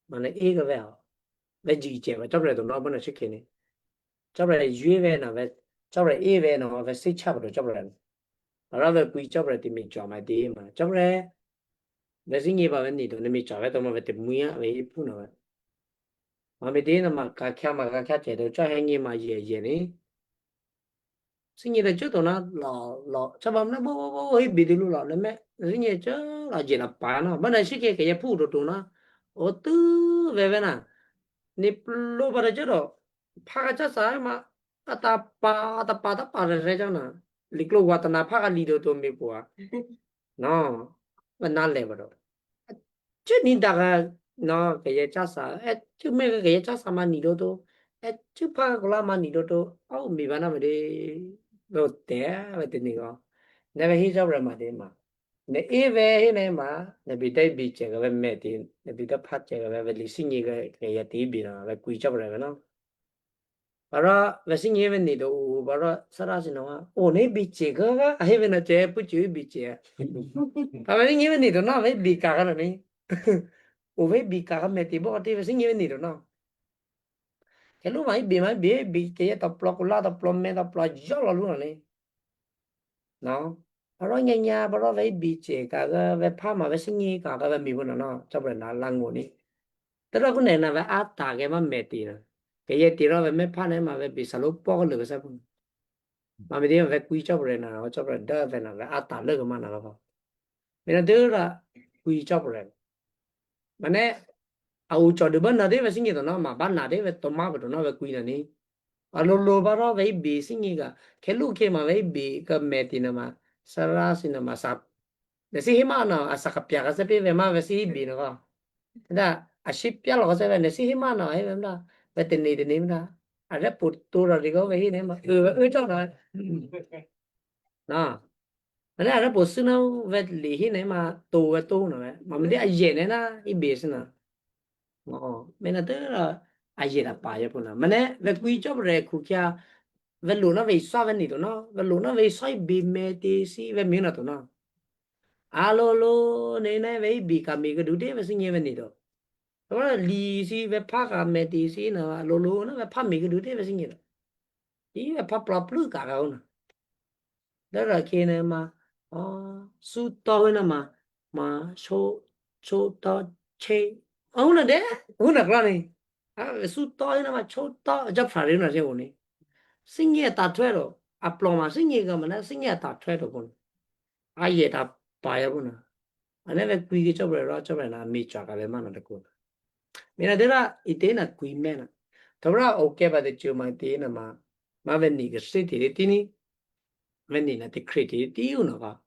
mane e ga ve. Ve ji che ve, cho bre do no bo na shi ke ni. Cho bre ju ve na ve, cho bre e ve no ve si cha bre cho bre. Ara ve kui cho bre ti mi cho ma di ma. Cho bre. Ve si ni ba ve ni do ni mi cho ve to ma ve te mu ya ve i pu no ve. Ma mi di na ma ka kya ma ka kya che do cho he ni ma ye ye ni. Si ni de cho to na lo lo. Cha ba na bo bo bo he bi di lu lo ne me. Si ni cho la je na pa no. Ba na shi ke ke ye pu do to na. O tu ve ve na. Ni lo ba de cho do. Pha ka cha sa ma. Ata pa, ata pa, ata pa re re jana. Liklo wata na pa ka lido to me pua. No, ba na le bro. Chu ni da ga, no, ke ye cha sa. E, chu me ke ye cha sa ma ni do to. E, chu pa ko la ma ni do to. Au, mi ba na me de. Do te, a, be te ni go. Ne ve hi jab re ma de ma. Ne e ve hi ne ma, ne bi dai bi che ga ve me ti, ne bi da pa che ga ve, ve li si ni ga, ke ye ti bi na, ve kui jab re ve no. Bara ve si ni ve ni do u bara sara si no wa. O ne bi che ga ga he ve na che pu che bi che. Ka ve ni ve ni do na ve bi ka ga na ni. O ve bi ka ga me ti bo ti ve si ni ve ni do na. Ke lu mai bi mai bi bi ke ye ta plo ku la ta plo me ta plo jo lo lu na ni. No. Boro nyanya, boro ve ibiche, kaga ve pama, ve singi, kaga ve mibuna no, chopre na langoni. Tera kune na ve ata ke ma meti na. Ke ye tiro ve me pane ma ve bisalo pokol ke sa pun. Ma me dia ve kui chopre na, chopre da ve na ve ata le ke mana lo. Mina dera kui chopre. Mane, au cho de bana de ve singi to no, ma bana de ve to ma ve to no ve kui na ni. Alo lo baro ve ibi singi ka. Ke lu ke ma ve ibi ka meti na ma. Sara si na ma sap. Ne si hima na, asa ka pia ka se pe ve ma ve si ibi na ka. Da, a si pia lo ka se ve ne si hima na, e ve da. Ve te ni de ni da. A re pu tu ra di ko ve hi ne ma. U, u cho na. Na. Mane ara bo sina vet li hine ma to vet to na ve. Ma mede a yene na i be sina. Mo, mena te ra a yera pa ya puna. Mane ve kui chopre ku kya ve lo na ve sa ve ni to na. Ve lo na ve sa i be me te si ve mi na to na. A lo lo ne na ve i bi ka mi ke du de ve si nye ve ni to. Ora li si ve pa ka me te si na lo lo na ve pa mi ke du de ve si nye to. I ve pa pla plu ka ga una. Dara kene ma, ah, su to na ma, ma, so, so to che. Ah, una de, una klani. Ah, su to na ma, so to, ja prari una je uni. Singe ta twero, a ploma singe ga mana, singe ta twero kun. A ye ta pa ya kuna. Ane ve kui ge chobre ro chobre na mi chwa ka ve mana de kuna. Mina dera itena kui mena. Tobra oke ba de chuma itena ma. Ma ve ni ge siti de tini. Ve ni na te kriti de ti una va.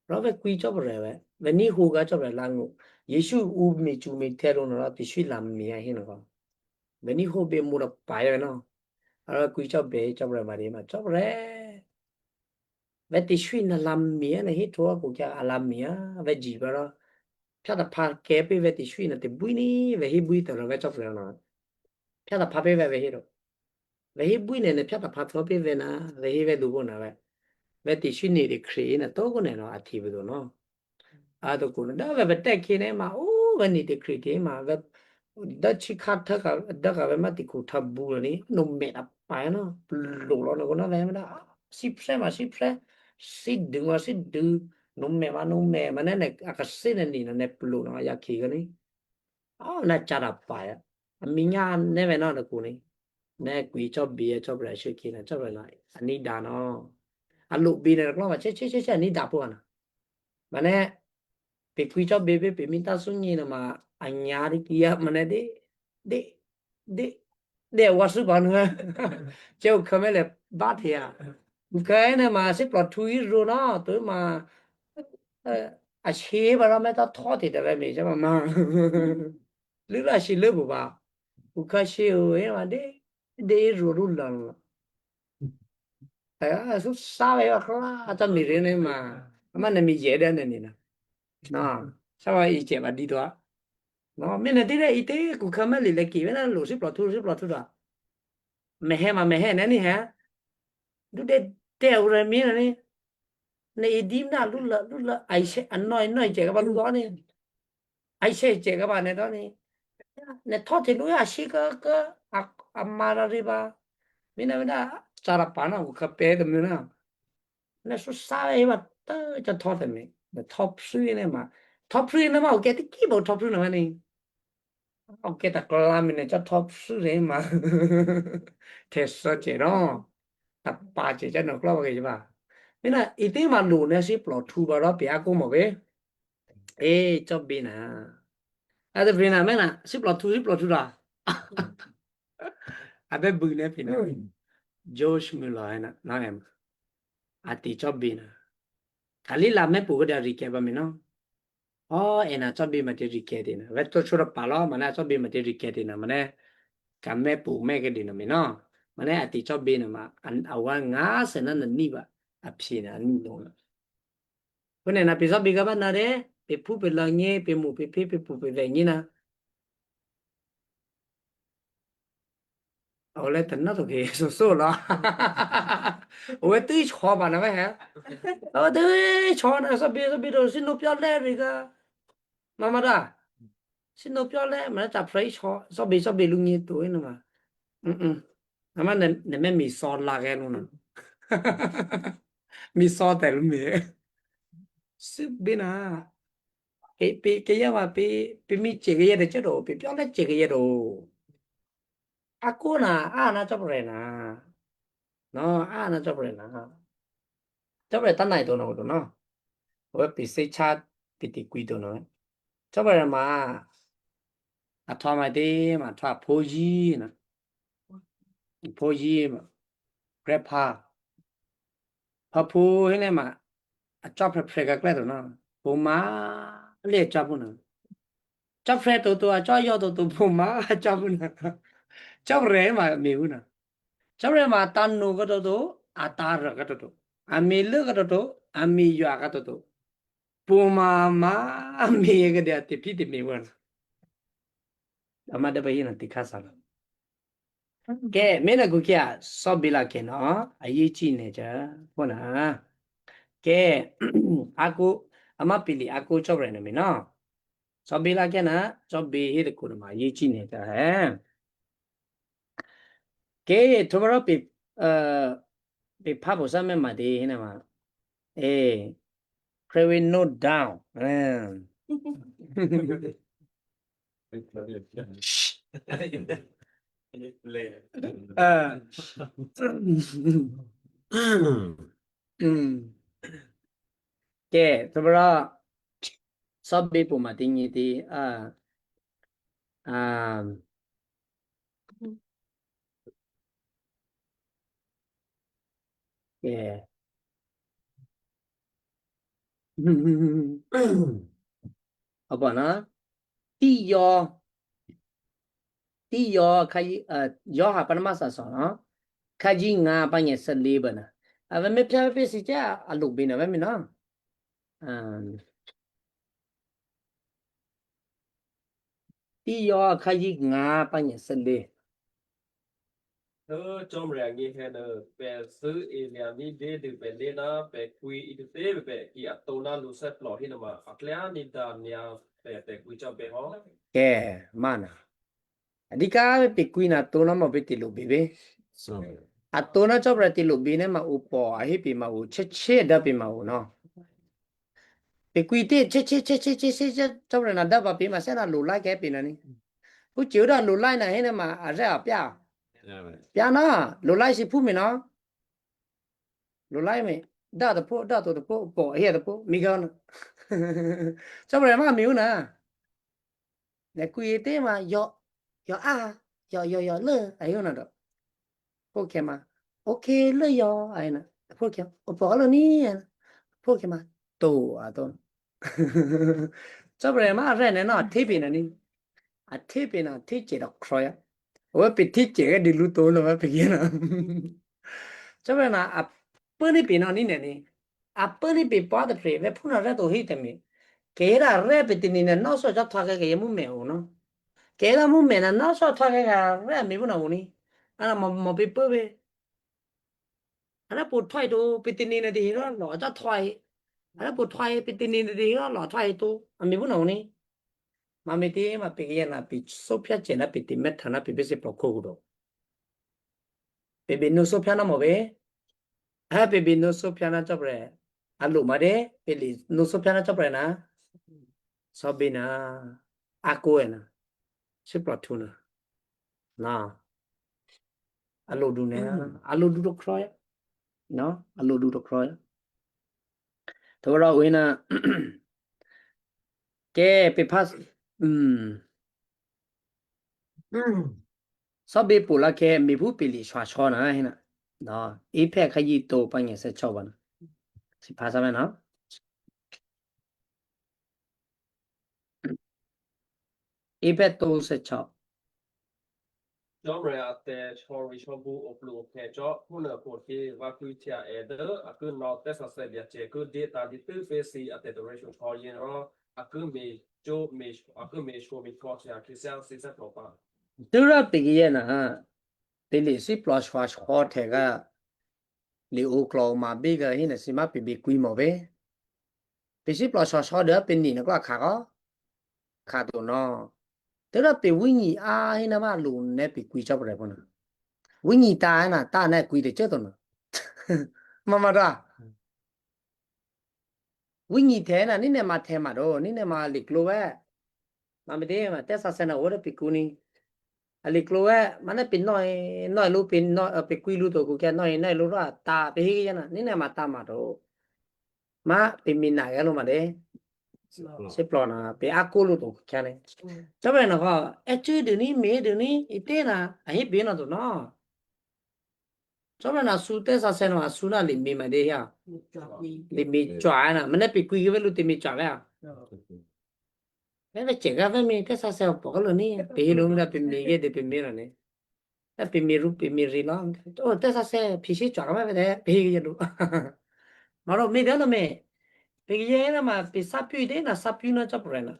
Ro ve kui chobre ve. Ve ni hu ga chobre langu. Yesu u mi chu mi teru na ra ti shui lam mi a hin va. Ve ni hu be mura pa ya no. Ara kui chobe chobre mari ma chobre. Ve ti shui na lam mi a na hi to ku kya a lam mi a ve ji ba ra. Pya da pa ke pe ve ti shui na te bui ni ve hi bui to ra ve chobre na. Pya da pa pe ve ve hi ro. Ve hi bui ne ne pya da pa to pe ve na ve hi ve du bo na ve. Ve ti shui ni de kri na to ku ne no a ti ve do no. A to ku no da ve ve te ki ne ma u ve ni de kri te ma ve da chi ka ta ka da ka ve ma ti ku ta bu ni no me da pa no lo lo no ku na ve ma da si pre ma si pre si du ma si du no me ma no me ma ne ne a ka si ne ni no ne lo no ya ki ga ni. A na cha da pa ya. Minya ne ve na de kuni. Ne kui cho bi e cho bra shi ki na cho bra na. Ani da no. A lu bi ne klo ma che che che che ani da po na. Mane pe kui cho be be pe mi ta su ni na ma anya ri ki ya mane de de de de wa su ba na. Che u ka me le ba te ya. Ka ne ma se pla tu i ro na to ma. A shi ba ra me ta tho te de ve me che ma ma. Lu la shi lu bu ba. U ka shi u e ma de de ru ru la la. A su sa ve wa kla ta mi re ne ma. Ma ne mi je de ne ni na. Na. Sa wa i che ba di to. No, mi ne dire i te ku ka ma li le ki ve na lu si pla tu si pla tu da. Me he ma me he ne ni he. Du de te u re mi ne ni. Ne i di na lu la lu la ai se a no no che ka ba lu ni. Ai se che ka ba ne do ni. Ne to te lu ya shi ka ka a a ma ra ri ba. Mi na mi na sa ra pa na u ka pe de mi na. Ne su sa ve ma ta cha to te mi. Ne top su ne ma. Top su ne ma u ke ti ki bo top su ne ma ni. O ke ta kla mi ne cha top su ne ma. Te so che no. Ta pa che cha no kla ba ke ba. Mi na i te ma lu ne si plo tu ba ra pi a ko mo ke. E cho bi na. A de bi na me na si plo tu si plo tu da. A be bu ne pi na. Josh Muller na na em. A ti cho bi na. Kali la me pu ga da ri ke ba mi no. O e na cho bi ma ti ri ke ti na. Ve to chura pa lo ma na cho bi ma ti ri ke ti na ma ne. Ka me pu me ke di na mi no. Ma ne a ti cho bi na ma an a wa nga se na na ni ba. A pi na ni no. Pune na pisa biga ba na re, pe pu pe la nye, pe mu pe pe pe pu pe ve nye na. Ole tena to ke so so la. Owe tu ich ho ba na ve he. Owe tu ich ho na so bi so bi do si no pia le biga. Mama da. Si no pia le ma ta prai ich ho so bi so bi lu nye tu ina ma. Mm. Ama ne ne me mi so la ke lu na. Mi so te lu mi. Sibina. Ke pi ke ya ma pi pi mi che ke ya de che do pi pi ala che ke ya do. Aku na a na chop re na. No a na chop re na. Chop re ta nai do no do no. Wa pi se cha pi ti kui do no. Chop re ma. A tho ma de ma tho a po ji na. Po ji ma. Grandpa. Pha phu hene ma. A chop re pre ka kle do na. Po ma le chop na. Chop re to to a chop yo to to po ma chop na. Chop re ma mi u na. Chop re ma ta no ka to to a ta ra ka to to. A mi le ka to to a mi yo ka to to. Po ma ma mi ka de a te pi te mi u na. Ama da ba yina ti ka sa la. Ke mena ku kia so bila ke no a yi chi ne cha po na. Ke aku ama pili aku chop re na mi no. So bila ke na so bi hi de ku ma yi chi ne cha he. Ke to ro pi eh pi pa bo sa me ma de hi na ma. Eh, pre we no down. Eh. Ah. Mm. Ke, sebera sabi pu mati ngiti, ah, ah, ke. Apa na? Ti yo. Ti yo ka yi, eh, yo ha pa na ma sa so na. Ka ji nga pa nye se li ba na. Ava me pya pe si cha a luk bi na va mi na. Um, ti yo ka yi nga pa nye se li. Ơ, chom re angi he nơ, pe sứ i lia ni de de pe le na, pe kui i de te pe ki a to na lu se plo hi na ma, a kle a ni da nia pe pe kui chom pe ho. Ke, mana. Adika pe kui na to na mo pe ti lu bi be. So. A to na chom re ti lu bi ne ma u po, a hi pi ma u, che che da pi ma u no. Pe kui te, che che che che che che che, chom re na da ba pi ma se na lu la ke pi na ni. Pu chi u da lu la na he ne ma, a re a pya. Ya, be. Pya na, lu la si pu mi na. Lu la mi, da da po, da to da po, po, he da po, mi ga na. Chom re ma mi u na. Ne kui te ma yo, yo a, yo, yo, yo le, a yo na do. Po ke ma, o ke le yo, a na. Po ke, o po le ni, a na. Po ke ma, to, a to. Chom re ma re ne na, te bi na ni. A te bi na, te che do kro ya. O pe te che ga di lu to lo ma pe ke na. Chom re na, a pe ni bi na ni ne ni. A pe ni bi pa de pre, ve pu na re to hi te mi. Ke ra re pe ti ni ne no so ja tha ke ke mu me u no. Ke ra mu me na no so tha ke ga re mi bu na u ni. Ana mo mo pe pe ve. Ana pu thoi do pe ti ni ne di ro lo ja thoi. Ana pu thoi pe ti ni ne di ro lo thoi to. A mi bu na u ni. Ma mi ti ma pe ke na pi so pya che na pe ti me tha na pe be se po ko do. Pe be no so pya na mo be. Ha pe be no so pya na chom re. A lu ma de pe li no so pya na chom re na. So be na. A ko e na. Se pla tu na. Na. A lo du ne. A lo du do kro ya. No? A lo du do kro ya. To ra we na. Ke pe pas. Mm. So be pu la ke mi pu pe li shwa shwa na he na. No. I pe ka yi to pa nye se cho ba na. Si pa sa me na. I pe to se cho. Chom re a te cho ri cho bu o plu o ke cho. Pu na po ke va ku tia e de. A ku no te sa se bia che ku de ta di tu pe si a te de re cho cho yen ro. A ku mi cho mi, a ku mi cho mi ko tia ki sa si sa to pa. Tu ra pe ki ye na. Te li si plus fa cho te ga. Li u klo ma bi ga hi na si ma pe bi kui mo be. Pe si pla so so de pe ni na kla ka ko. Ka do no. Te ra pe wi ni a hi na ma lu ne pe kui chop re po na. Wi ni ta na, ta na kui de che to na. Ma ma da. Winyi te na ni ne ma te ma do, ni ne ma liklo we. Ma me de ma te sa se na wore pikuni. A liklo we, ma ne pi no e, no e lu pi no, e, pikui lu to ku ke no e, no e lu ra ta pe hi ke na, ni ne ma ta ma do. Ma pe mi na ke lu ma de. Se plo na pe a ku lu to ku ke ne. Cho be na ko, e chu de ni, me de ni, i te na, a hi pe no do no. Cho be na su te sa se no, a su na li mi ma de ya. Li mi chwa na, ma ne pikui ke be lu te mi chwa ya. Ve ve che ga ve mi te sa se po lo ni, pe hi lo mi da pe mi ge de pe mi ra ni. Da pe mi ru pe mi ri lo. O te sa se pi si chwa ga ve de pe hi ge lu. Ma lo mi de no me. Pe ge na ma pe sa pu de na sa pu na chop re na.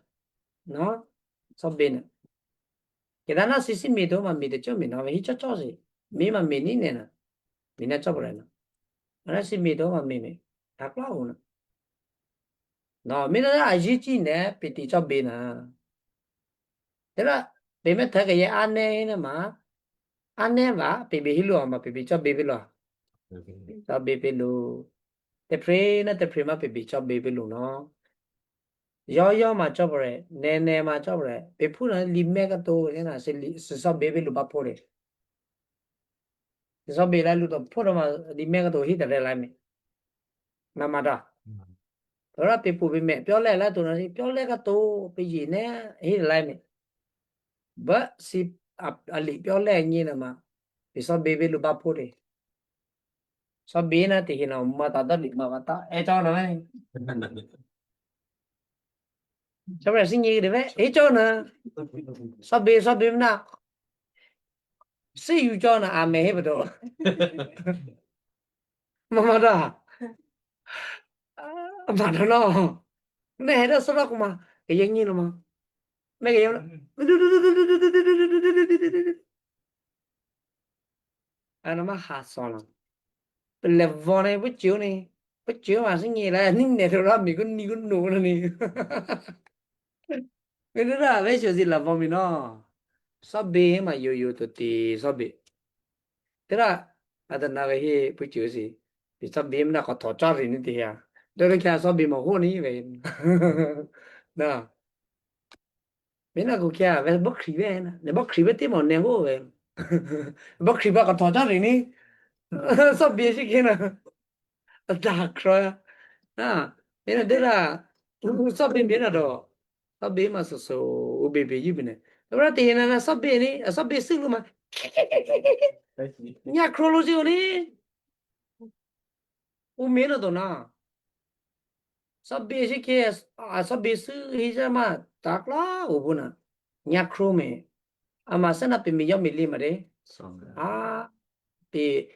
No? So be na. Ke da na si si mi do ma mi de cho mi na ve hi cho cho si. Mi ma mi ni ne na. Mi na chop re na. Ana si mi do ma mi ni. Ta kla u na. No, mi na a ji chi ne pe ti cho be na. Te ra pe me ta ke ye a ne ne ma. A ne va pe be hi lo ma pe be cho be be lo. Cho be be lo. Te pre na te pre ma pe be cho be be lo no. Yo yo ma cho bre, ne ne ma cho bre. Pe pu na li me ka to ye na se li se so be be lo ba po re. Se so be la lu to po ro ma li me ka to hi ta re la mi. Ma ma da. Ora pe pu be me. Pyo le la to na si pyo le ka to pe ji ne hi la mi. Ba si a, a li pyo le ni na ma. Pe so be be lo ba po re. So be na te hi na ma ta da li ma ba ta. E cho na me. Cho bre si ni de ve. E cho na. So be so be na. Si yu cho na a me he ba do. Ma ma da. Ma da no. Ne he da so da kuma. Ke ye ni no ma. Me ke ye. Ana ma ha so na. Le vo ne bu chiu ni. Bu chiu ma si ni la ni ne ro mi ku ni ku no ni. Ngi ra ve cho si la vo mi no. So be ma yo yo to ti so be. Te ra a ta na ve he pu chiu si. Pi so be na ko to cha ri ni ti ya. Do re kya so be ma ho ni ve. Na. Me na ko kya ve bo kri ve na. Ne bo kri ve ti mo ne ho ve. Bo kri ba ko to cha ri ni. So be si ke na. Da kro ya. Na. Me na de ra. So be me na do. So be ma so so. U be be yu be ne. Ra te na na so be ni. So be si lu ma. Nya kro lo si o ni. U me na do na. So be si ke. A so be si hi ja ma. Ta kla u bu na. Nya kro me. Ama sana pe mi yo mi li ma de. A pe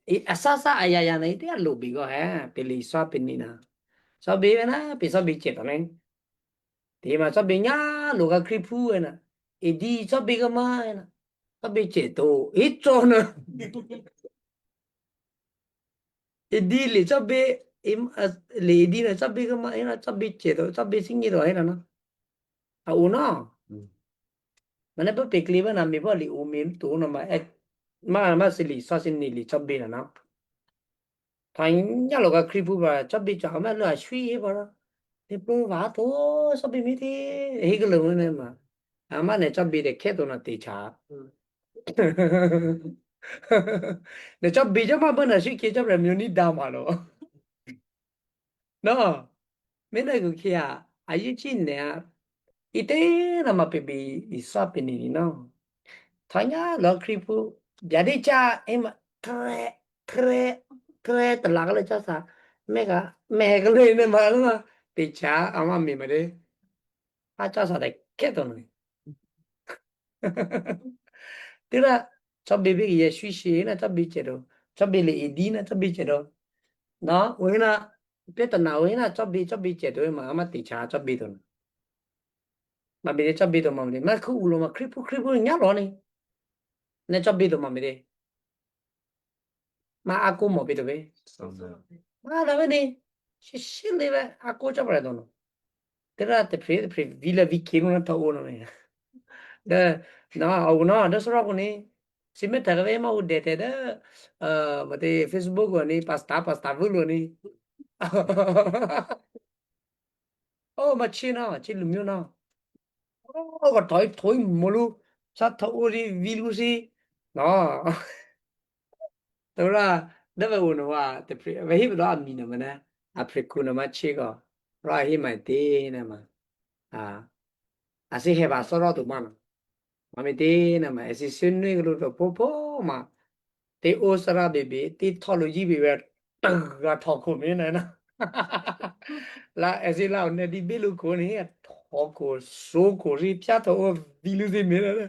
i asasa ayaya na ite a lo bi go he pe li so pe ni na. So be na pe so be che to ne. Te ma so be nya lo ga kri pu na. E di so be ga ma na. So be che to. E cho na. E di le so be e le e di na so be ga ma na so be che to so be si ni do he na na. A uno. Mana pa pekli ba na mi pa li umi tu no ma ek ma ma sili sa sini li chabi na na. Tanya lo ka kripu ba chabi cha ma lo a shui ba na. Ni pu ba to chabi mi ti. Hi ke lo ne ma. Ama ne chabi de ke to na te cha. Ne chabi ja ma ba na shui ke cha ra mi ni da ma lo. No, mena ku kia, ayu chi ne a, ite na ma pe bi i sa pe ni ni no. Tanya lo kripu, jadi cha em tre, tre, tre te la le cha sa, mega, mega le ne ma ma, te cha ama mi ma de. A cha sa de ke to ni. Tira, chabi bi ye shui shi, na chabi che do. Chabi le idina, chabi che do. Na, wena, Peta na wena chabi chabi che to ma ama ti cha chabi to. Ma bi chabi to ma mi ma ku ulo ma kripu kripu nya lo ni. Ne chabi to ma mi de. Ma aku mo bi to be. Ma da be ni. Shi shi le be aku cha bra do no. Tera te pre pre vila vi ke no ta o no me. Da na au na da sura ko ni. Si me ta be ma u de te da. Eh, ma te Facebook ni pasta pasta vulu ni. О, ma chi na, chi lu myo na. O, ka toi toi molu. Sa ta o ri vi lu si. No. Tora, da ve uno wa, te pri, ve hi do a mi na mana. A pri ku na ma chi go. Ra hi ma te na ma. A. A si he ba so ro tu ma na. Ma mi te na ma. E si sun nui lo to po po ma. Te o sara bebe, te tho lo ji bebe. Ga tho ko me na na. La, e si la ne di be lo ko ni. Tho ko, so ko, ri pya to o vi lu se me na na.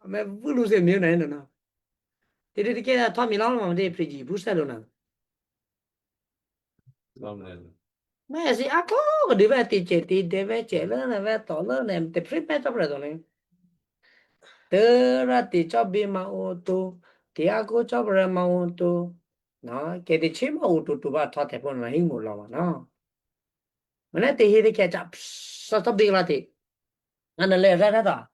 Me vu lu se me na na na. Te te ke ta mi la ma de pre ji bu sa lo na. Amen. Me si a ko ko de ve te che te de ve che le na ve to le ne te pre pe to pre to ne. Te ra te cho be ma o to. Te a ko cho pre ma o to. Na ke te che ma o to to ba ta te po na hi mo la ma na. Mana te he de ke cha sa to be la te. Ana le ra ra ta.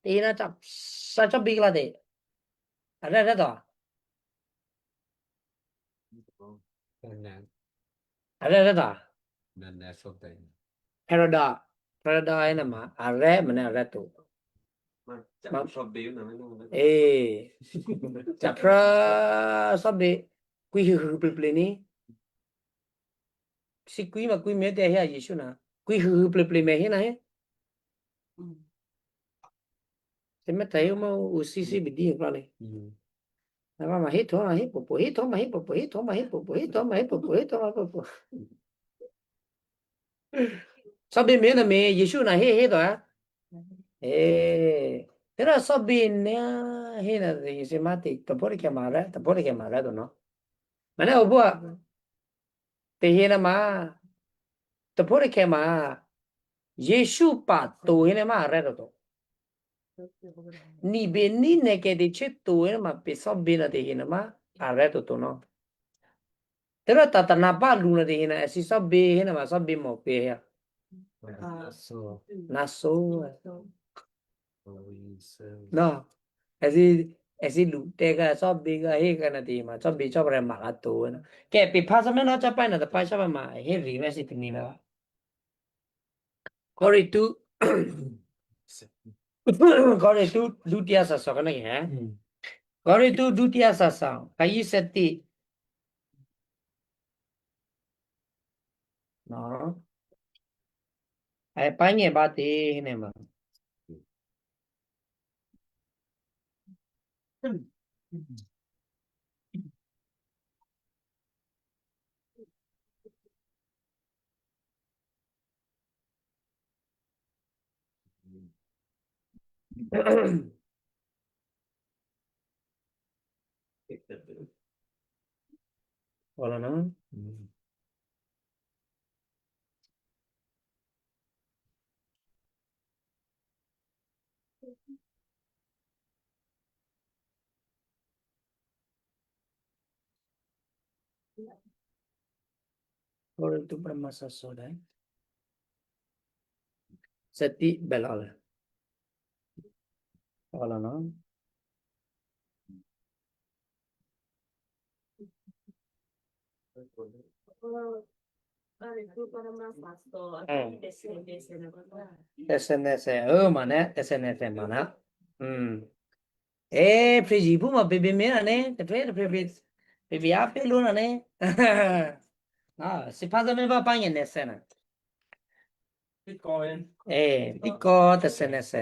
Te na cha sa cho be la te. Ara ara da. Ara ara da. Parada. Parada ena ma. Are mana ara tu. Ma. Eh. Chapra sabe. Kui hu hu ple ple ni. Si kui ma kui me te he Yesu na. Kui hu hu ple ple me he na he. Te me ta yo ma u si si bi di pa le. Na ma ma he to ma he po po he to ma he po po he to ma he po po he to ma he po po he to ma po po. Sabe me na me Yesu na he he to a. Eh. Tera sabe na he na de se ma te to por ke ma ra, to por ke ma ra do no. Mana o bo. Te hina ma. Te pore ke ma. Yesu pa to hina ma re to. Ni be ni ne ke de che to hina ma pe so be na te hina ma. Are to to no. Te ra ta ta na ba lu na te hina si so be hina ma so be mo pe ya. Na so. No. Esi, esi lu te ka so bi ka he ka na ti ma so bi so bre ma ka tu na. Ke pi pa sa me no cha pa na ta pa sa ma he ri me si ti ni na. Kori tu. Kori tu du tia sa so ka na ke. Kori tu du tia sa sa. Ka yi se ti. No. Ai pa nye ba ti ne ma. Voilà, no? Ora tu para masa soda. Seti belala. Voilà, no? S N S, oh, mana, S N S mana. Hmm. Eh, preji bu ma bebe me ane, te pre, pre, pre, bebe ape lo ane. Ah, si pasa me va pa nge ne sena. Bitcoin. Eh, Bitcoin, S N S.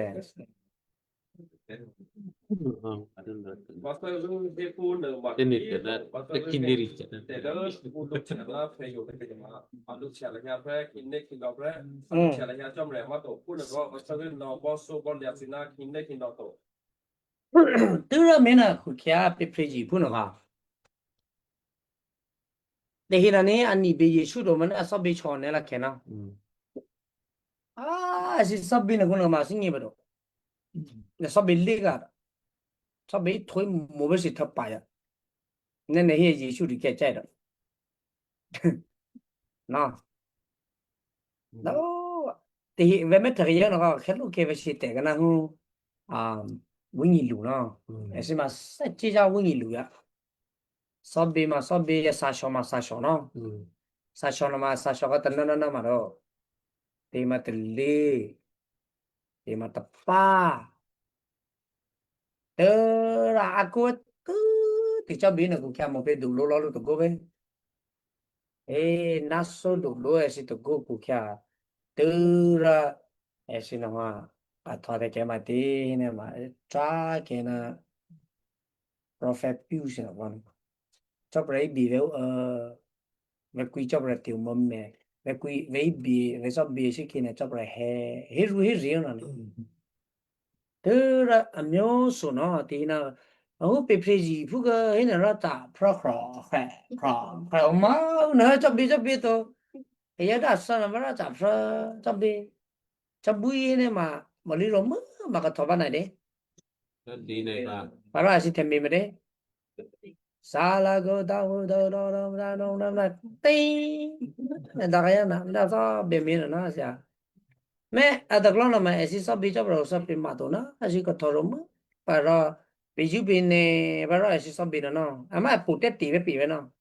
Tira mena kukia pe preji puno ha. Dehina ne ani be Yesu do mana sabi chone la kena. Ah, si sabi na kuna ma singi bedo. Na sabi liga. Sabi toi mo be si tapaya. Ne ne he Yesu di ke chai do. No. No. Te hi ve me te ya no ka khelu ke ve si te kana hu. Um, wingi lu no. Esi ma sa chi ja wingi lu ya. Sabi ma sabi ya sa sho ma sa sho no. Сашонама, Сашога тыннананама ро. Тима тилли. Тима таппа. Тыра акут. Тича бина кукя мопе дулу лолу тугу бе. Э, насо дулу эси тугу кукя. Тыра эси нама. Атваде кемати, нема. Тра кена. Профет пиусина ван. Чопра и биве, э, ve kui chopra tiu mo me. Ve kui ve bi ve so bi si kine chopra he. He ru he ri no. Tera amyo so no ti na. Au pe preji fu ga he na ra ta pro pro he pro pro ma na cha bi cha bi to. E ya da sa na ma ra cha pro cha bi. Cha bui ne ma ma li ro ma ma ka to ba na de. Dine ka. Para si temi me de. Sala go da go da da da da da da da. Ting. Da ga ya na da sa be mi na sia. Me a da klona ma esi sa bi cha bro sa pi ma to na. Asi ko to ro ma. Para bi ju bi ne para esi sa bi na no. Ama pu te ti be pi be no.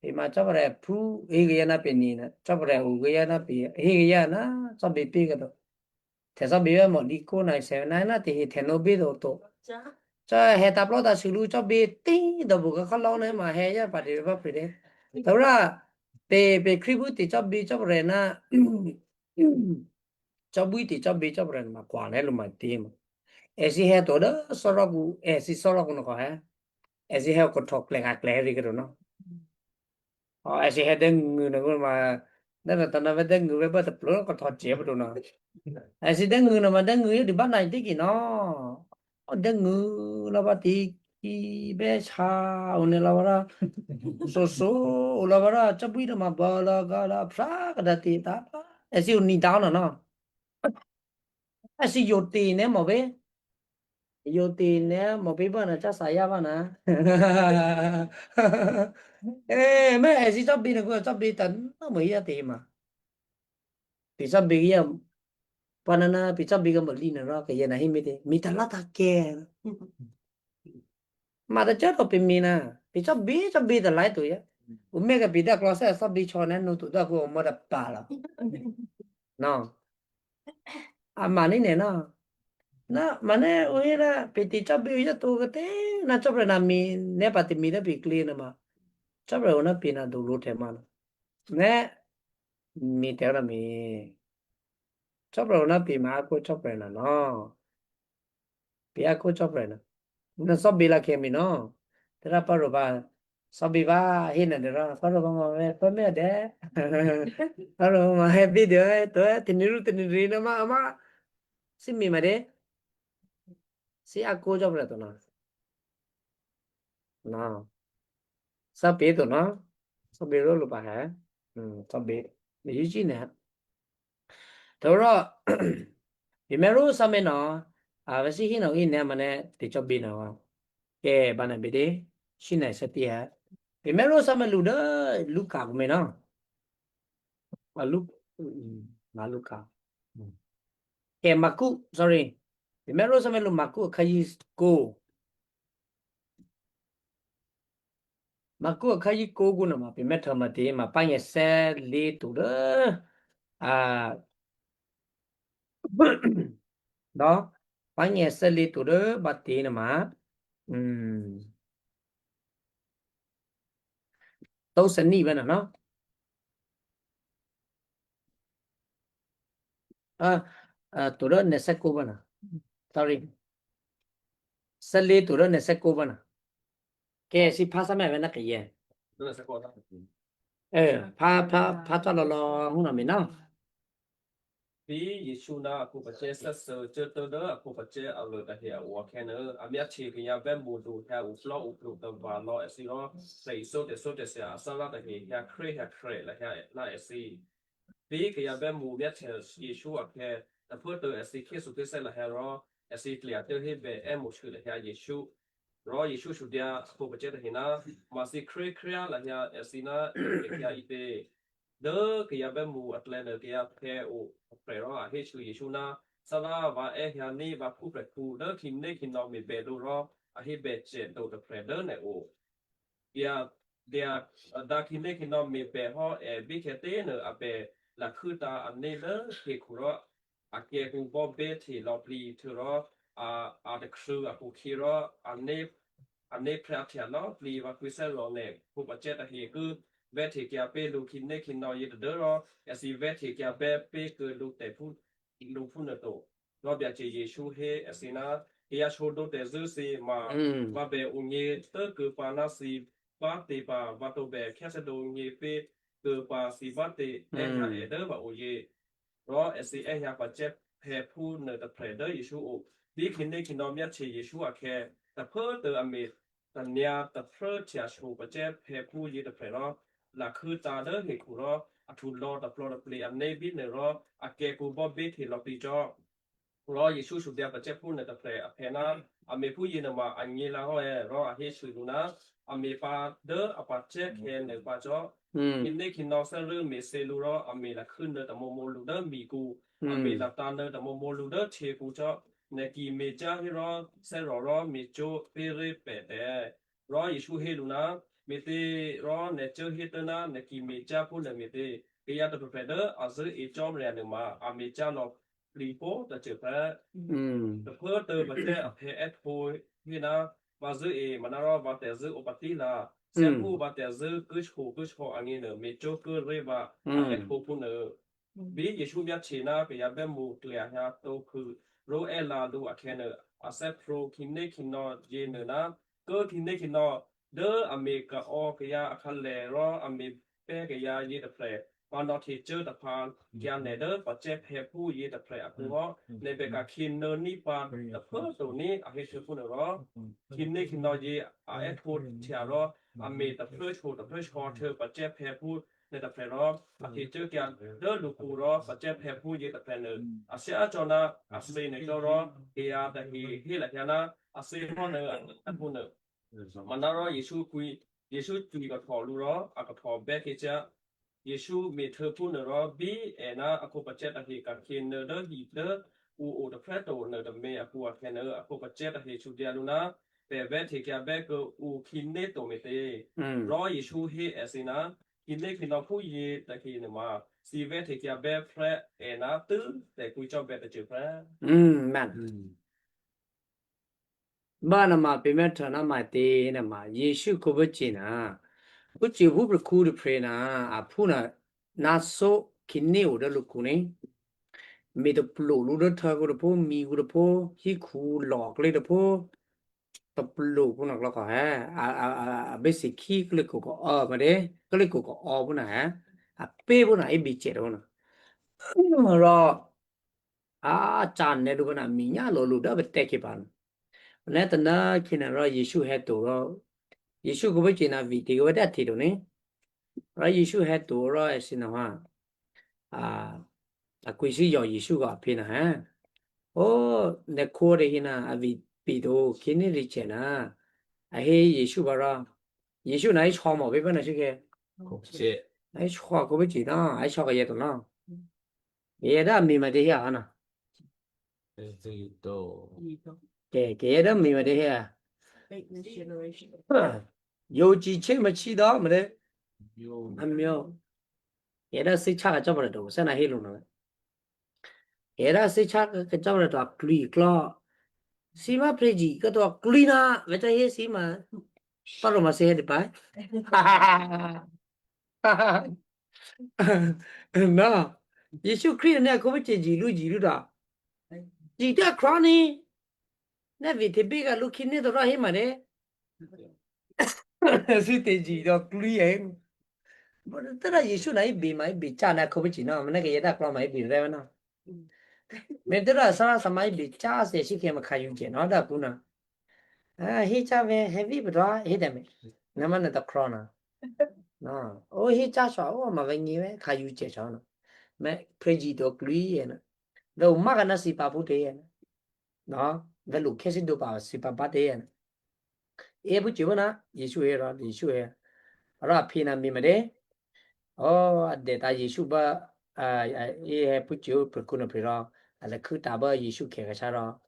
Ima chopra pu higi yana pe nina, chopra u yana pe higi yana, chobi pi gato. Te chobi mo di ko na se na na te hi te no bi do to. Cha he ta plo da sulu chobi ti do bu ka kalo ne ma he ya pa de ba pi de. Tora pe pe kribu ti chobi chopra na. Chobi ti chobi chopra ma kwa ne lu ma ti ma. Esi he to da soroku, esi soroku no ko he. Esi he ko thok le ngak le ri ko no. O esi he deng ngu no ma. Da na ta na ve deng ngu ve ba ta plo ko thok je ba no. Esi deng ngu no ma deng ngu di ba na ti ki no. O deng ngu la ba ti ki be cha o ne la ba ra. So so o la ba ra cha bui no ma ba la ga la pra ka da ti ta. Esi o ni da no no. Asi yotine mo be. Yotine mo be bana cha saya bana. Eh, me asi chobi ne ko chobi tan no mo ya te ma. Ti chobi ya panana pi chobi ga mo li na ra ka ya na hi mi te. Mi ta la ta ke. Ma da cha to pi mi na. Pi chobi chobi da lai to ya. U me ga pi da klo sa chobi cho na no to da ko mo da pa la. No. A mani ne na. Na mane uira piti chabi uya tu kete na chopra na mi ne pati mi da pi kli na ma. Chopra una pi na dulu te ma. Ne mi te na mi. Chopra una pi ma ko chopra na no. Pia ko chopra na. Na sobi la ke mi no. Tera paro ba. Sobi ba hina de ra paro ba ma me pa me de. Paro ma he video e to e tiniru tiniri na ma ma. Si mi ma de. Si a ko chopra to na. Na. Sobi to na. Sobi ro lu ba he. Hmm, sobi. Ni ji ne. Toro, primero sa me no, a ver si hino ine mane te chobi no. Ke bana bede, shina sa tia. Primero sa me luda, luka me no. A lu, mm, ma luka. Mm. Ke maku, sorry. Primero sa me lu maku kayi ko. Maku kayi ko guna ma pi meta ma ti ma panye se li tu de. A. Do. Panye se li tu de ba ti na ma. Hmm. Tau se ni bana no. A, a, tu de ne se ko bana. Sorry. Sali tu de ne se ko bana. Ke si pasa me bana ke ye. Eh, pa pa pa ta lo lo huna mi na. Pi Yesu na aku pace sa se ce te de aku pace a lo da he a wa ke ne. A mi a chi ke ya ben bu du he u flo u plu de va lo e si lo. Sa i so de so de se a sa la da he ya kre ya kre la he na e si. Pi ke ya ben mu mia che Yesu a ke ta pho to e si ke su ke se la he ro e si kle a te he be e mu chu la he Yesu. Ro Yesu chu dia ko ke che ta he na ma si kre kre la he e si na ke ya i te. De ke ya ben mu a tle ne ke ya ke o pre ro a he chu Yesu na sa la va e ya ni va ku pre ku de ki ne ki no mi be do ro a he be che do de pre de ne o. Ya dia da kine kino mi be ho e bi ke te ne a be la khu ta a ne le ke khu ro a ke ku bo be ti lo pli tu ro a a de khu a ku ki ro a ne a ne pra ti a lo pli va ku se ro ne ku ba che ta he ku ve ti kia pe lu kine kino ye de ro ya si ve ti kia be pe ku lu te pu lu pu ne to. Ro bia che Yesu he asina ya sho do te zu si ma Mm. ma be u nye te ku pa na si ba te pa va to be khe se do nye pe ku pa si ba te e ha Mm. e de ba u ye. Ro e si e ha pa che he pu ne de pre de Yesu u. Bi kine kino mia che Yesu a ke ta pe de a me ta nia ta pre che a sho pa che he pu ye de pre ro. La khu ta de he khu ro a tu lo ta plo de pli a ne bi ne ro a ke ku bo bi ti lo pi jo. Ro Yesu shu dia pa che pu ne ta pre a pe na a me pu ye ne ma a nye la ho e ro a he shu lu na a me pa de a pa che ke ne pa jo. Mm. Kine kino se lu me se lu ro a me la khu ne ta mo mo lu de mi ku a me Mm. la ta ne ta mo mo lu de che ku jo. Ne ki me ja he ro se ro ro me jo pe re pe de. Ro Yesu he lu na me te ro ne che he te na ne ki me ja pu ne me te. Ke ya ta pe pe de a ze e chom re ne ma a me ja lo ri po ta che pe. Mm. Te pe te ba te a pe et po he na ba ze e ma na ro ba te ze o ba ti la. Se Mm. Pu ba te ze ku ho ku ho a ngi ne me jo ku re ba a Mm. et po pu ne. Bi Yesu bia che na ke ya be mu tu ya ha to ku ro e la du a ke ne a se pro kine kino je ne na ko kine kino de a me ka o ke ya a ka le ro a me pe ke ya ye de pre. Pa no ti che da pa ya ne de pa che pe pu ye de pre a ku ro ne be ka kin no ni pa de pe to ni a he che pu ne ro. Kine kino ye a e ko ti a ro a me de pe cho de pe cho te pa che pe pu ne ta phe ro, a ti tu kia de lu ku ro, pa che phe pu ye ta phe ne. A se a cho na, a se ne cho ro, ke ya ta hi, hi la kia na, a se mo ne, a pu ne. Ma na ro Yesu kui, Yesu tui ka tho lu ro, a ka tho be ke cha. Yesu me the pu ne ro, bi e na, a ko pa che ta hi ka ke ne de hi de, u o de phe to ne de me, a ku a ke ne, a ko pa che ta hi chu dia lu na, pe ve te kia be ke u ki ne to me te. Mm. Ro Yesu he e si na, ki ne ki no pu ye ta ki ne ma. Si ve te kia be pre e na tu te ku cho be te che pre. Mm, man. Mm. Ba na ma pe me ta na ma te na ma. Yesu ko be chi na. Ku chi hu pre ku de pre na, a pu na, na so ki ne u de lu ku ne. Mi de plo lu de ta ku de po, mi ku de po, hi ku lo kle de po. Ta plo ku na lo ko he. A, a, a, a, be si ki kle ku ko o ma de, kle ku ko o pu na he. A pe pu na i bi che ro na. Ro, a, chan ne du pu na mi nya lo lu da be te ki pan. Ne ta na ki na ro Yesu he to ro. Yesu ko be chi na vi ti ko be da ti do ni. Ro Yesu he to ro e si na ha. A, a kui si yo Yesu ko a pi na ha. O, ne ko re hi na a vi pi do ki ni ri che na. A he Yesu ba ra. Yesu na i cho mo be ba na shi ke. Ko che. A i cho ko be chi na, a i cho ka ye to na. Ye da mi ma de ya na. Ezito. Ke, ke ye da mi ma de ya. Yo chi che ma chi da ma de. Yo. Amyo. Ye da si cha ka cha ba do, sa na he lu na. Ye da si cha ka cha ba do a kli klo. Si ma preji ka to a kli na, ve ta he si ma. Pa ro ma se he de pa. Na, Yesu Kristo ne ko che ji lu ji lu da. Ji ta kroni. Na vi te bi ga lu ki ne do ra he ma de. Si te ji do klu ye. Bo te ra Yesu na i bi ma i bi cha na ko chi no, ma na ke ye da klo ma i bi re na. Me te ra sa sa ma i bi cha se shi ke ma ka yu je no da ku na. A, hi cha ve he vi bra he de me. Na ma na da krona. No. O hi cha sha o ma ve ni ve ka yu che sha no. Me preji do klu ye na. Ve u ma ga na si pa pu te ye na. No. Ve lu ke si do pa si pa pa te ye na. E bu che na Yesu e ra Yesu e. Ra pi na mi me de. O a de ta Yesu ba a a e he pu che pu ku no pi ra. A le ku ta ba Yesu ke ga sha ra.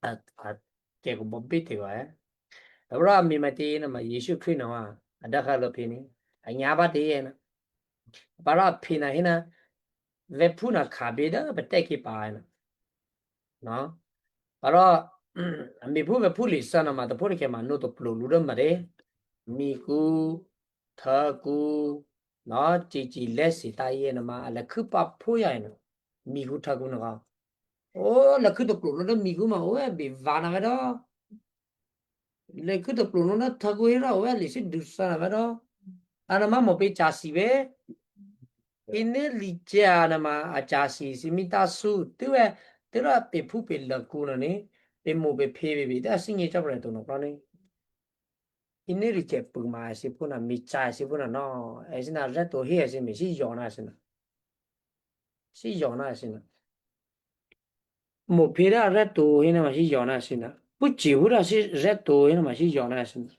A, a, te ko bobbi te ko, eh. Ora mi ma te na ma Yesu Kristo wa. Ada kalo pini. Anyaba te yena. Bara pina hina. Ve puna kabe da, ba teki pa hina. No? Bara, mi pu ve pu li sana ma da pu ke ma no to plo lu da ma de. Mi ku, ta ku, no, chi chi le si ta yena ma, la ku pa pu ya hina. Mi ku ta ku no ka. O, la ku to plo lu da mi ku ma, o, e bi va na ve do. Le ku to plo no na ta ku ira, o, e li si du sa na ve do. Ana ma mo pe cha si ve. Ine li che ana ma a cha si si mi ta su. Tu ve, tu ra pe pu pe la ku na ni. Pe mo pe pe pe pe. Da si nge cha pre to no pra ni. Ine li che pu ma si pu na mi cha si pu na no. E si na re to he si mi si yo na si na. Si yo na si na. Mo pe ra re to he na ma si yo na si na. Pu chi pu ra si re to he na ma si yo na si na.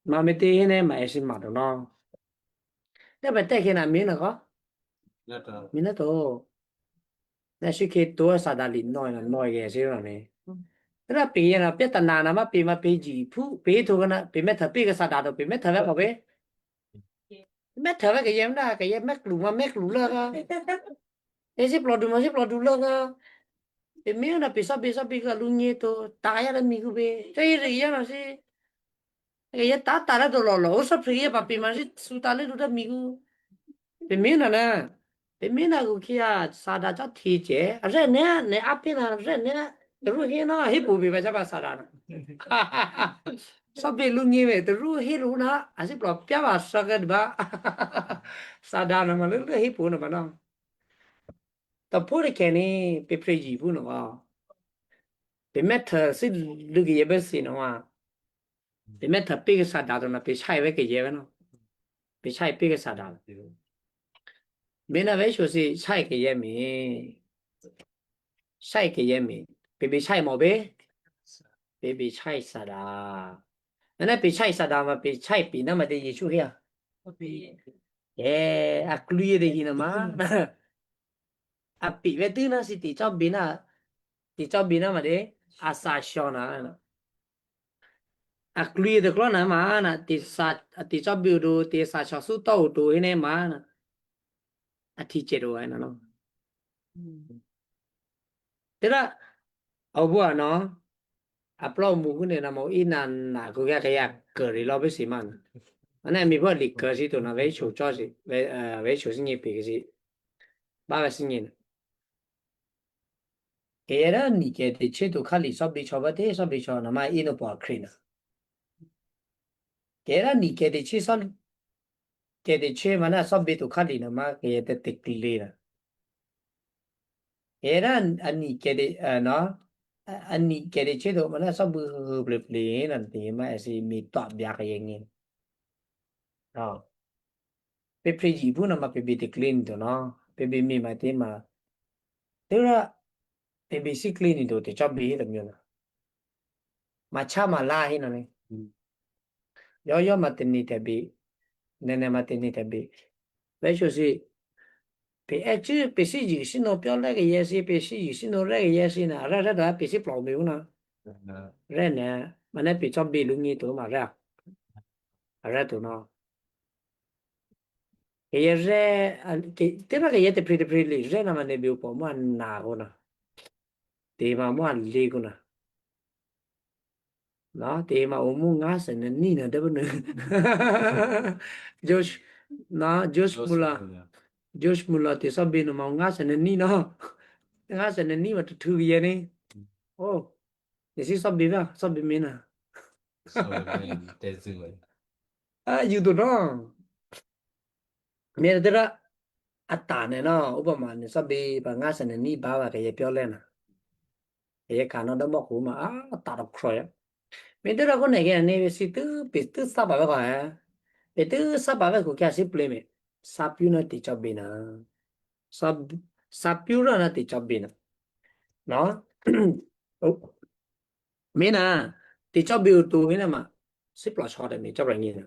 Ma me te he ne ma e si ma do no. Ne be te he na mi na ko. Mina to. Mina to. Na shi ke to sa da li no na no ye shi ro ni. Ra pe ye na pe ta na na ma pe ma pe ji pu pe to na pe me ta pe ka sa da do pe me ta ve ko pe. Me ta ve ke ye na ke ye me klu ma me klu la ka. E si plo du ma si plo du la ka. Pe me na pe sa pe sa pe ka lu nye to ta ya da mi ku pe. Te ye ya na si. Ke ye ta ta ra do lo lo, o so pri ye pa pi ma si su ta le du da mi gu. Pe mi na na. Pe mi na gu ki a sa da cha thi che. A re ne ne a pi na re ne. Ru he na he pu bi ba cha ba sa da na. So pe lu ni ve te ru he lu na. A si plo pya ba sa ga ba. Sa da na ma le he pu na ba na. Ta pu re ke ni pe pre ji pu na ba. Pe me ta si lu ki ye ba si na wa. Pe me ta pe ke sa da do na pe chai ve ke ye ve no. Pe chai pe ke sa da. Me na ve sho si chai ke ye mi. Chai ke ye mi. Pe be chai mo be. Pe be chai sa da. Na na pe chai sa da ma pe chai pi na ma de ye shu ya. E, a klu ye de hi na ma. A pi ve tu na si ti chop bi na. Ti chop bi na ma de. A sa sho na na. A klu ye de klo na ma na ti sa ti chop bi do ti sa sho su to do ine ma na. A ti che do ai na no. Te ra a bu a no. A plo mu ku ne na mo i na na ku ga ga ya ke ri lo be si ma na. Ana mi bo li ke si to na ve chu cho si ve ve chu si ni pi ke si. Ba ve si ni. Ke ra ni ke te che to ka li so bi cho ba te so bi cho na ma i no po kri na. Ke ra ni ke te che so ke te che ma na so bi to ka li na ma ke te te kli na. Era ani kede no ani kede chedo mana so bu ble ble nan te ma si mi to bia ka yengi. No. Pe preji bu na ma pe bi te clean to no. Pe bi mi ma te ma. Te ra pe bi si clean to te chop bi he da mi na. Ma cha ma la he na ni. Yo yo ma te ni te bi. Ne ne ma te ni te bi. Ve sho si pe e chi pe si ji si no pyo le ke ye si pe si ji si no re ke ye si na ra ra da pe si plo mi una. Re ne ma ne pe chop bi lu ni to ma ra. Ra to no. Ke ye re ke te ma ke ye te pri pri li re na ma ne bi upo ma na una. Te ma mo a le ku na. Na te ma o mu nga se ne ni na de ne. Josh na Josh Mula. Josh Mula te so bi no ma nga se ne ni na. Nga se ne ni ma tu tu ye ni. Oh. Ni si so bi ba so bi mi na. So bi te zu. Ah, you do no. Mere dera atane no uba mane so bi ba nga sene ni ba ba ke ye pyo le na. Ke ye ka no do mo ku ma a ta ro kro ya. Me dera ko ne ke ne be si tu pe tu sa ba ba ko ya. Pe tu sa ba ba ko kya si ple me. Sa pyu na ti cho bi na. Sa sa pyu ra na ti cho bi na. No? Oh. Mina, ti cho bi utu mina ma. Si plo cho de mi cho bra ni na.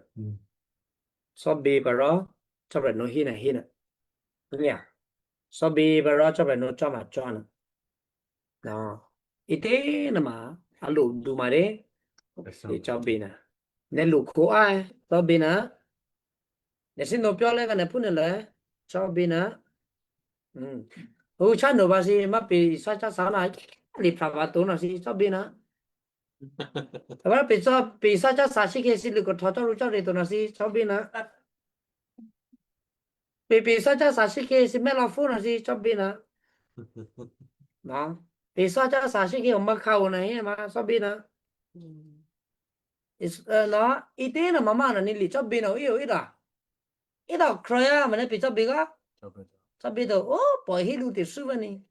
So bi ba ro cho bra no hina hina. Nya. So bi ba ro cho bra no cho ma cho na. No. Ite na ma alu du ma de. Ti cho bi na. Ne lu ko ai, to bina. Ne si no pyo le ka ne pu ne le, cho bina. Mm. U cha no ba si ma pi sa cha sa na, li pra ba to na si, cho bina. Ba pi sa, pi sa cha sa si ke si lu ko tho cho lu cho ri to na si, cho bina. Pi, pi sa cha sa si ke si me la fu na si, cho bina. Na. Pi sa cha sa si ke ma ka u na he ma, cho bina. Is, eh, na, ite na mama na ni li cho bina, iyo, ida. Ida kroya ma ne pi cho biga. Cho bina. Cho bina, oh, po hi lu ti su ba ni.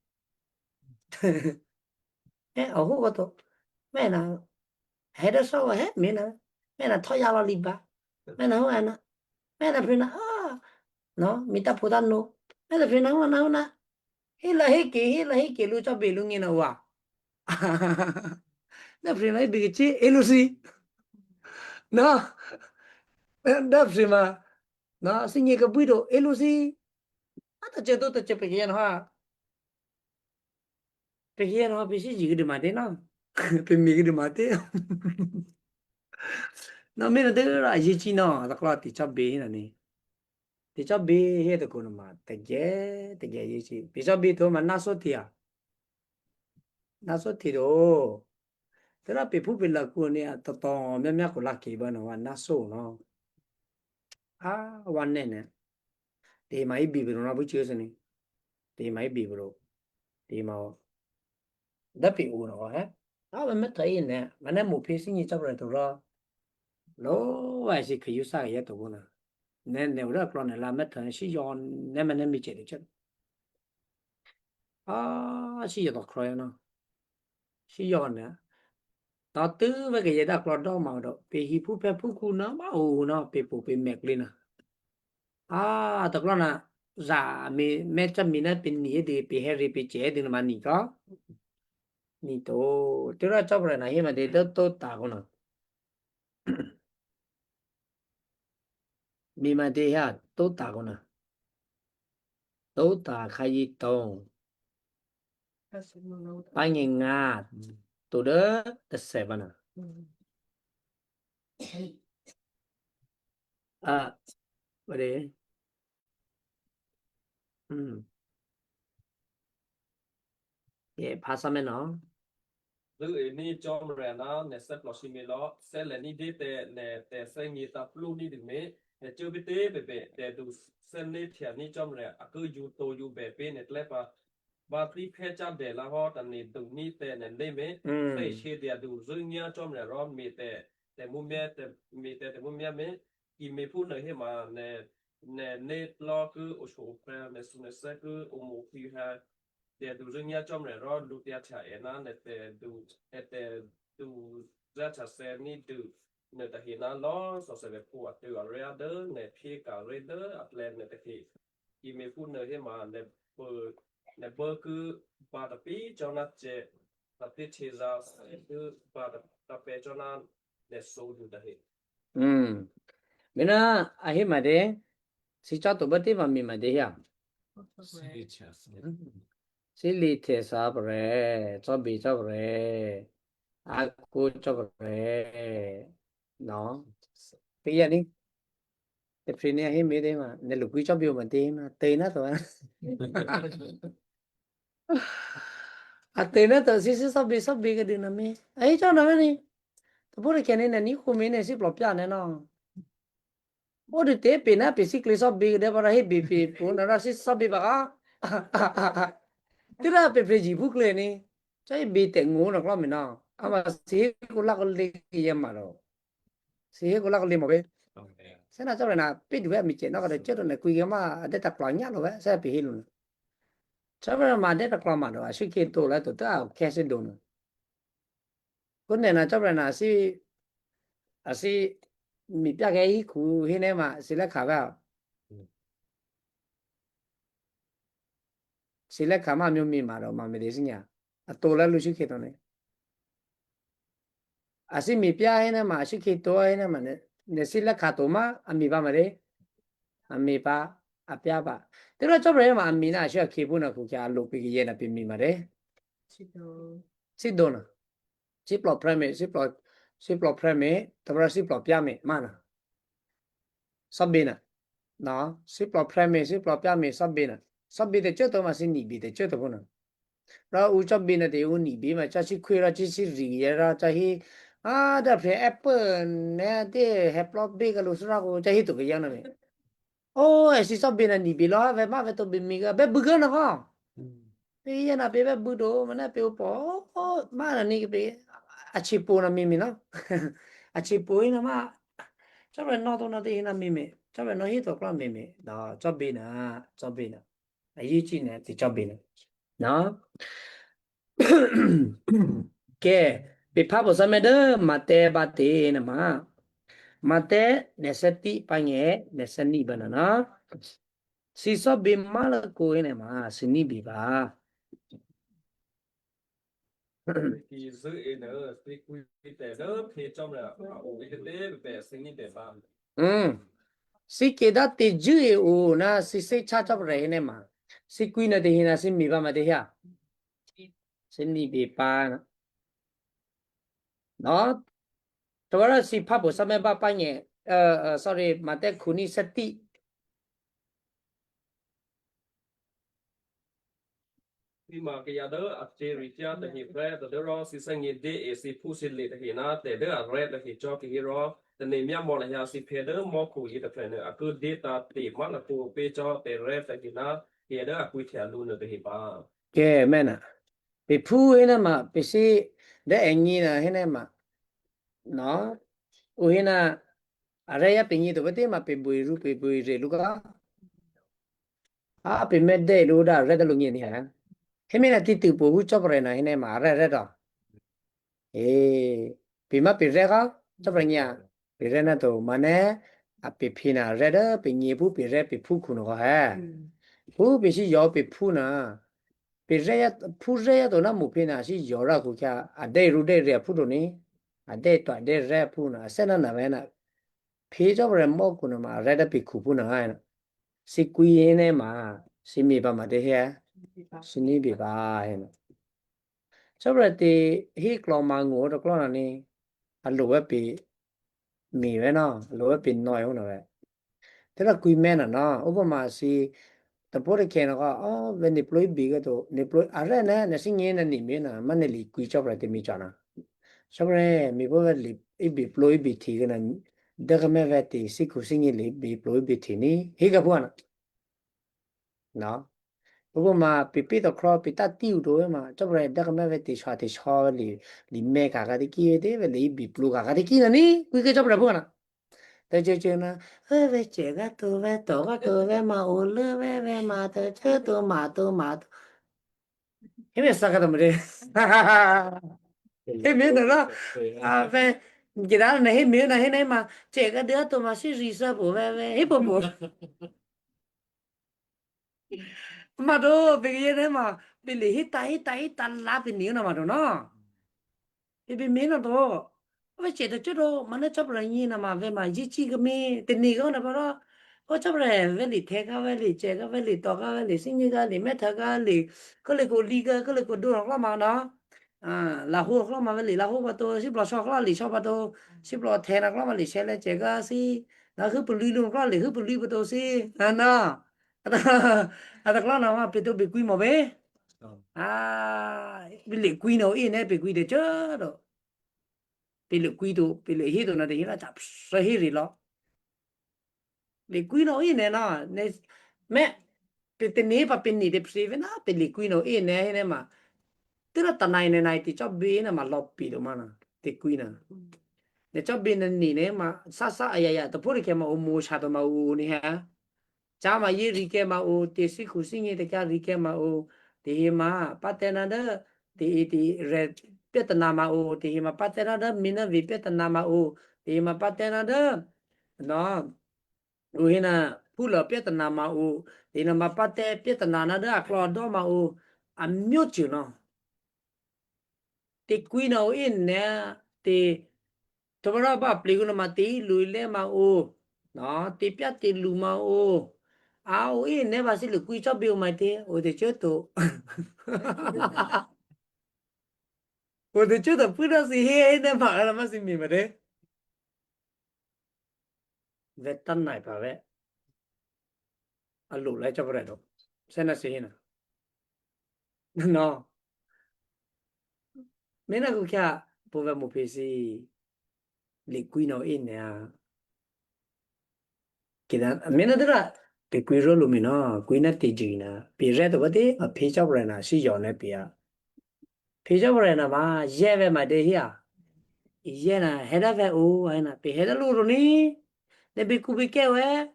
Eh, oh, ko to. Me na. He da so he, me na. Me na to ya lo li ba. Me na, wa na. Me na, pi na, ah. No, mi ta pu ta no. Me na, pi na, wa na, wa na. Hi la hi ki, hi la hi ki, lu cho bi lu ngi na wa. Na pi na bi ki chi, e lu si. No. Da pi ma. No, si ngi ka bui do, e lu si. A ta che do ta che pe ki na ha. Pe ki na ha pe si ji ki de ma de na. Pe mi ki de ma de. No, me na de ra ji chi no, ta kla ti cha bi na ni. Ti cha bi he de ko na ma. Te ge, te ge ji chi. Pi cha bi to ma na so ti ya. Na so ti do. Te ra pe pu pe la ku ni a to to, me me ko la ki ba no, wa na so no. A, wa ne ne. Te ma i bi bro na bu chi so ni. Te ma i bi bro. Te ma o. Da pi u no, he? A, me me ta i ne. Ma ne mu pi si ni cha bro to ra. Lo, wa si ke yu sa ye to bu na. Ne, ne u ra klo ne la me ta si yo ne me ne mi che de che. A, si yo to kro ya no. Si yo ne. Ta tu ve ke ye da klo do ma do. Pe hi pu pe pu ku na ma u na pe pu pe me kli na. A, ta klo na za mi me cha mi na pe ni ye de pe he ri pe che de ma ni ka. Ni to. Te ra cha bra na ye ma de do to ta ko na. Mi ma de ya to ta ko na. To ta ka yi to. Pa ngi nga. To de te se ba na. A, ba de. Mm. Ye, pasa me no. Lu e ni chom re na, ne se plo si mi lo, se le ni de te, ne te se ni ta plu ni de me, ne chu bi te be be, te du se ne tia ni chom re, a ku ju to ju be be ne tle pa, ba ti phe cha de la ho, ta ni du ni te ne ne me, Mm. se she dia du zu nya chom re ro mi te, te mu me, te mi te, te mu me me, i me pu ne he ma ne, ne, ne lo ku o sho pre, ne su ne se ku o mo ku ha, te du zu nya chom re ro, lu tia cha e na, ne te du, e te du za cha se ni du, ne ta hi na lo, so se ve pu a tu a re a de, ne phi ka re de, a ple ne te hi. I me pu ne he ma ne bu, ne bu ku ba ta pi cho na che, ta pi che za se ku ba ta, ta pe cho na ne so du da he. Mm. Mina a hi ma de, si cha to ba te ma mi ma de ya. Si li che sa pre, cho bi cho pre, a ku cho pre. No. Pe ya ni. Te pri ne a hi me de ma, ne lu ku cho bi ma de ma, te na to. A te na to, si si so bi so bi ke de na me. Ai cho na me ni. To pure ke ni na ni ku me ne si plo pia ne no. O de te pe na pe si kle so bi de ba ra he bi pe pu na ra si so bi ba ka. Te ra pe pe ji bu kle ni. Cha i bi te ngu na klo mi na. Ama si ku la ko le ye ma ro. Si he ko la ko le mo be. Se na cho na pe du ya mi che na ka de che ro ne ku ye ma de ta klo nya lo be. Se pe hi lu na. Cha ba ma de ta klo ma do. A si ke to la to ta ke se do na. Ko ne na cha ba na si, a si mi pia ke i ku hi ne ma si le ka ba. Mm. Si le ka ma mi mi ma ro ma me de si nya. A to la lu si ke to ne. A si mi pia hi ne ma si ke to hi ne ma ne. Ne si le ka to ma a mi ba ma de. A mi ba, a pia ba. Te ro cha ba ma a mi na si a ke bu na ku ke a lo pi ke ye na pi mi ma de. Si do. Si do na. Si plo primary, si plo si plo premi, tebra si plo piami, mana. Sabina. Na, si plo premi, si plo piami, Sabina. Sabi te choto ma si ni bi te choto puna. Ra u Sabina te u ni bi ma cha si kui ra chi si ri ye ra cha hi. A da pre apple ne te he plo be ka lu sra ko cha hi to ke yang na me. O, e si Sabina ni bi lo, ve ma ve to bi mi ga, be bu ga na ka. Pe ye na pe be bu do, ma na pe u po, o, ma na ni pe, a chi po na mi mi na. A chi po i na ma, cha ve no to na te i na mi mi, cha ve no hi to kla mi mi, na, Sabina, Sabina. A yi chi ne, ti Sabina. Na. Ke, pe pa bo sa me de, ma te ba te na ma. Ma te, ne se ti pa nge, ne se ni ba na na. Si so bi ma le ko ene ma, si ni bi ba. Ki zu e ne, si kui te de, pe chom le, a, o, i te be, si ni be ba. Mm. Si ke da te ju e o na, si se cha chop re ene ma. Si kui na te hina, si mi ba ma te hia. Si ni be pa na. No? Tawara si pa bo sa me ba pa nge. Uh, uh, sorry, ma te kuni se ti. Si ma ke ya de, a te ri tia te hi pre, te de ro, si sa nge de, e si pu si le te hi na, te de a re te hi cho ke hi ro, te ne mia mo le ya si pe de mo ku yi te pre ne, a ku de ta te ma na ku pe cho te re te hi na, ke de a ku tia lu ne te hi ba. Ke mena. Pe pu hena ma, pe si de engi na hena ma. No? U hena, a re ya pe ngi to, pe te ma pe bui ru, pe bui re lu ka. A, pe me de lu da, re da lu ngi ni ha. He me na ti tu po hu chop re na, he ne ma, re, re da. E, pe ma pe re ka, chop re ngi a. Pe re na to, ma ne, a pe pi na, re da, pe ngi pu, pe re, pe pu ku no ka he. Pu pe si yo, pe pu na. Pe re ya, pu re ya to na mu pe na, si yo ra ku kya, a de ru de re pu do ni. A de to, a de re pu na, se na na ve na. Pe chop re mo ku na ma, re da pe ku pu na ga na. Si kui ene ma, si mi ba ma de he, si ni bi ba he na. Chop re te hi klo ma ngu ro klo na ni, a lo we pe mi we na, lo we pe no yo na we. Te ra kui me na na, o ba ma si, ta po re ke na ka, o, ve ni plo i bi ga to, ni plo, a re na, na si nge na ni mi na, ma ne li kui chop re te mi cha na. Chop re, mi po ve li, i bi plo i bi ti ga na, de ga me ve ti, si ku si nge li, bi plo i bi ti ni, hi ga pu na. No. Ugo ma pipi to kro pita ti u do ma. Chop re da ka me ve ti sha ti sha li, li me ka ka ti ki ve ti ve li bi plu ka ka ti ki na ni. Kui ke chop re bu na. Te che che na. Ve ve che ga to ve to ga to ve ma u le ve ve ma te che to ma to ma to. He me sa ka to me re. He me na na. A ve. Gira na he me na he na ma. Che ga de to ma si ri sa bu ve ve. He bu bu. Mado, bigi yene ma, bili hita, hita, hita, la bini na mado na. Ibi mina do. Ve che do che do, mana chop ra ni na ma ve ma ji chi ga mi, te ni ga na ba ra. O chop ra ve li te ga ve li, che ga ve li, to ga ve li, si ni ga li, me ta ga li, ko le ko li ga, ko le ko do ra ma na. A, la ho klo ma ve li, la ho ba to, si blo so klo li, so ba to, si blo the na klo ma li, se le che ga si, na hu pu lui lu klo li, hu pu lui ba to si, a na. Ata, ata klo na ma pe to be kui mo be. A, be le kui no i ne be kui de cho do. Be le kui do, be le hi do na de hi na cha, so hi ri lo. Le kui no i ne na, ne, me, pe te ne pa pe ni de pri ve na, pe le kui no i ne, i ne ma. Te ra ta nai ne nai ti cho be ne ma lo pi do ma na, te kui na. Ne cho be ne ni ne ma, sa sa a ya ya, to pori ke ma o mo sha do ma o ni ha. Cha ma ye ri ke ma o, te si ku si ni te ka ri ke ma o, te hi ma, pa te na de, te i ti re, pe ta na ma o, te hi ma, pa te na de, mi na vi pe ta na ma o, te hi ma, pa te na de. No. U hina pula pia ta na ma u. Ina ma pate pia ta na na da klo do ma u. A myo chu no. Te kui na u in ne te to ma ra ba pli gu na ma te i lu le ma u. No, te pia te lu ma u. A u in ne ba si lu kui cho bi u ma te. U te cho to. Ode chuda puna si he ne ma ala ma si mi ma de. Ve tan nai pa ve. Alu lai cha bre do. Sena si hina. No. Mena ku kya po ve mo pe si. Li kui no in ya. Kida mena dra pe kui ro lu mi no. Kui na te ji na. Pe re to ba te a pe cha bre na si yo ne pe ya. Pe cha bre na ma ye ve ma de ya. Ye na he da ve u ai na pe he da lu ru ni. Ne be ku be ke we.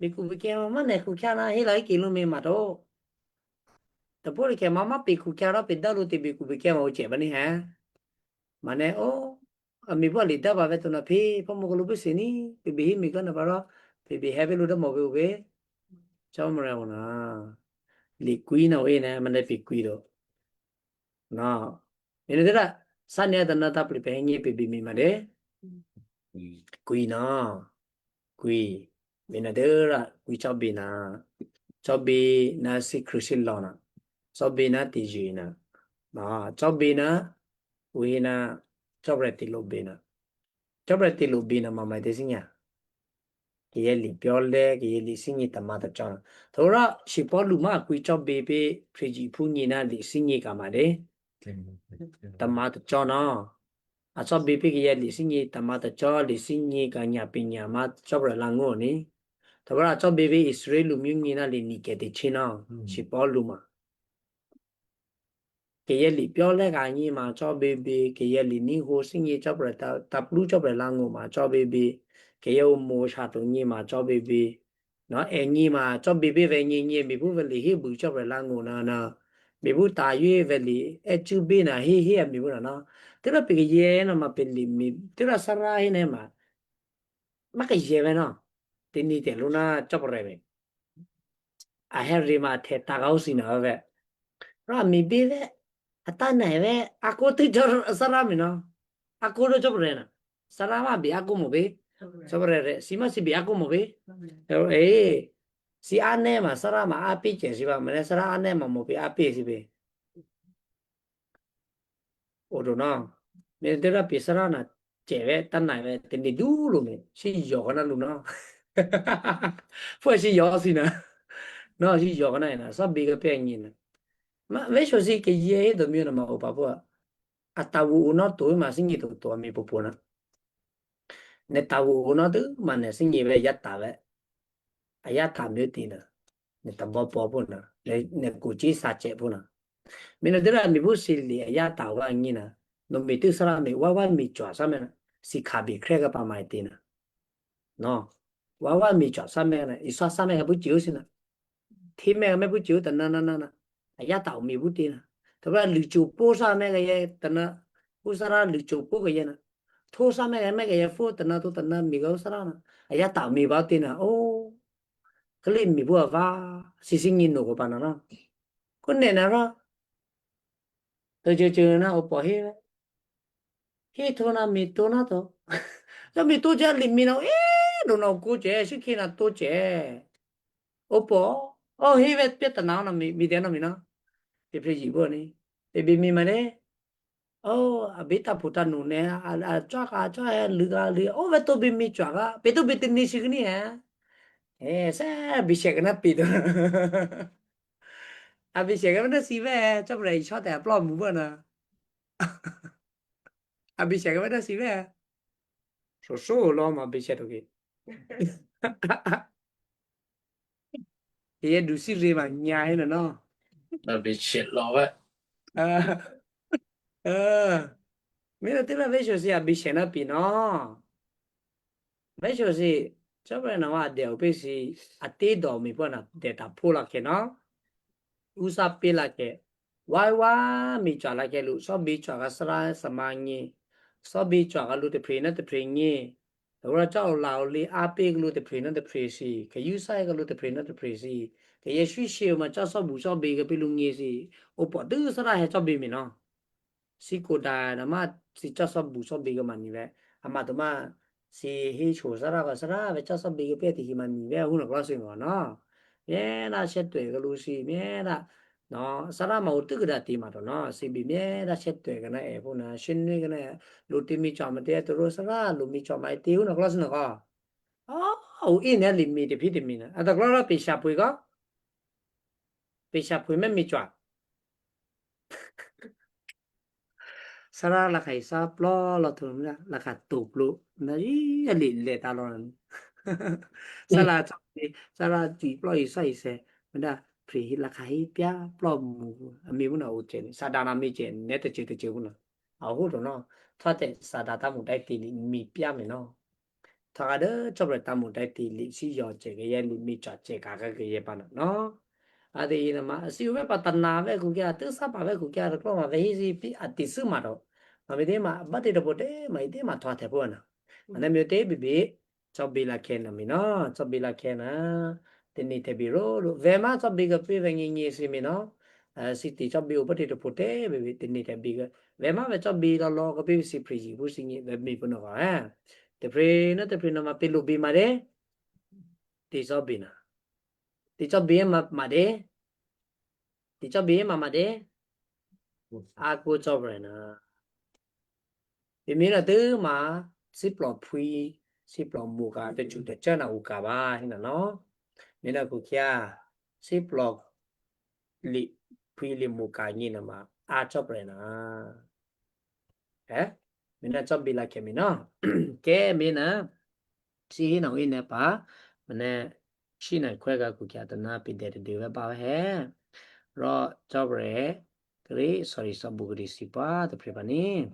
Be ku be ke ma ne ku kya na he la ki lu me ma do. Ta po ke ma ma be ku kya ra pe da lu te be ku be ke ma u che ba ni ha. Ma ne o a mi ba li da ba ve to na pe pa mo ko lu be se ni pe be hi mi ka na ba ra pe be he be lu da mo be u be. Cha mo ra na. Li kui na we na ma ne pe kui do. Na. Ene dera sanya da na ta pri pe ngi pe bi mi ma de. Kui na. Kui. Mina dera kui cha bi na. Cha bi na si krusi lo na. Cha bi na ti ji na. Ma cha bi na. Ui na. Cha bre ti lo bi na. Cha bre ti lo bi na ma mai de sinya. Ke ye li pyol de, ke ye li singi ta ma ta chona. Thora shi po lu ma kui cha bi pe pri ji pu ngi na li singi ka ma de. Ta ma ta chona. A cha bi pe ke ye li singi ta ma ta cho, li singi ka nya pi nya ma cha bre la ngo ni. Thora cha bi pe Israel lu mi ngi na li ni ke te china. Shi po lu ma. Ke ye li pyole ka ngi ma cho bebe, ke ye li ni ho singi cho pre ta, ta plu cho pre la ngo ma cho bebe, ke ye o mo sha to ngi ma cho bebe. No, e ngi ma cho bebe ve ngi ngi mi bu ve li hi bu cho pre la ngo na na. Mi bu ta yue ve li e chu be na hi hi mi bu na na. Tira pe ke ye na ma pe li mi, tira sara hi ne ma. Ma ke ye ve na. Te ni te lu na cho pre ve. A her ri ma te ta ga u si na ve. Ra mi bi ve. A ta na ve. A ko te jor sara mi na. A ko ro cho pre na. Sara ma bi a ko mo bi. Cho pre re. Si ma si bi a ko mo bi. E. Si a ne ma sara ma a pi che si ba ma ne sara a ne ma mo bi a pi si bi. Odo na. Me de ra pi sara na che ve ta na ve te ni du lu me. Si yo na lu na. Fo si yo si na. No, si yo na na. Sa bi ga pe ngi na. Ma ve so si ke ye do mi na ma o pa po. A ta wu na to ma si ngi to to mi po po na. Ne ta wu na tu ma ne si ngi ve ya ta ve. A ya ta mi ti na. Ne ta bo po po na. Ne, ne ku chi sa che po na. Mi na dira mi bu si li a ya ta wa ngi na. No mi tu sara mi wa wa mi chwa sa me na. Si ka bi kre ga pa mai ti na. No. Wa wa mi chwa sa me na. I sa sa me ga bu chi u si na. Thi me ga me bu chi u ta na na na na. A ya ta mi bu ti na. Ta ba lu chu po sa me ga ye ta na. U sara lu chu po ga ye na. Tho sa me ga me ga ye fo ta na to ta na mi ga u sara na. A ya ta mi ba ti na. O. Kali mi bu a va. Si si ngi no ko pa na na. Ko ne na ra. To je je na o po he. He to na mi to na to. To mi to ja li mi na e no na ko je si ki na to je. O po. O he ve pe ta na na mi mi de na mi na. Pe pe ji bo ni. Pe bi mi ma ne. O a bi ta pu ta nu ne a a cha ka cha he lu ga lu. O ve to bi mi cha ka. Pe to bi ti ni si ni he. E sa bi se na pi to. A bi se na si ve cha pra i cha ta plo mu bo na. A bi se na si ve. So so lo ma bi se to ki. Ye du si re ma nya he no. A bi se lo ve. Ah. Ah. Mira te la ve so si a bi se na pi no. Ve so si cha pra na wa de o pe si a te do mi po na de ta pu la ke no. U sa pe la ke. Wa wa mi cha la ke lu so bi cha ga sra sa ma ngi. So bi cha ga lu te pri na te pri ngi. Ora cha o la o li a pe lu te pri na te pri si. Ke yu sa ga lu te pri na te pri si. Ke ye shui shi ma cha so bu so bi ga pe lu ngi si. O po du sra he cha bi mi no. Si ko da na ma si cha so bu so bi ga ma ni ve. A ma to ma si hi cho sra ga sra ve cha so bi ga pe ti hi ma ni ve. Hu na kla si ngo no. Ye na she to ga lu si. Ye na No, sara ma utu gera ti ma to no, si bi me da chet to gana e pu na, shin ni gana lu ti mi chwa ma te to ro sara lu mi chwa ma ti hu na klas na ka. Oh, u in ya li mi te pi te mi na. Ata klara pi sha pui ka? Pi sha pui me mi chwa. Sara la kai sa plo lo tu na, la ka tu plo. Na i ya li le ta lo. Sara sa, sara ti plo i sa i se. Menda pri hi la ka hi pia plo mu. Mi mu na u chen. Sa da na mi chen. Ne te che te che mu na. A hu do no. Tha te sa da ta mu dai ti li mi pia mi no. Tha ga de chop re ta mu dai ti li si yo che ke ye li mi cha che ka ka ke ye pa no. No. A de i na ma si u ve pa ta na ve ku kia, tu sa pa ve ku kia, de klo ma ve hi si pi a ti su ma do. Ma mi de ma ba ti do po de, ma i de ma tha te po na. Ana mi te bi bi. Chop bi la ke na mi no, chop bi la ke na. Te ni te bi ro ro. Ve ma chop bi ga pi ve ngi ngi si mi no. Eh, si ti chop bi u pa ti to pu te, bi bi te ni te bi ga. Ve ma ve chop bi la lo ga bi si pri ji, bu si ngi ve mi pu no ga, eh. Te pri no, te pri no ma pi lu bi ma de. Ti chop bi na. Ti chop bi ma, ma de. Ti chop bi ma, ma de. A ku chop re na. Pi mi na tu ma, si plo pui, si plo mu ka, te chu te cha na u ka ba, hi na no. Mi na ku kia, si plo li, pui li mu ka ni na ma, a chop re na. Eh? Mi na chop bi la ke mi no. Ke mi na, si hi na u i ne pa, mi ne, si na kwe ga ku kia ta na pi de de de ve pa he. Ro chop re, kri, sorry, so bu kri si pa, te pri pa ni.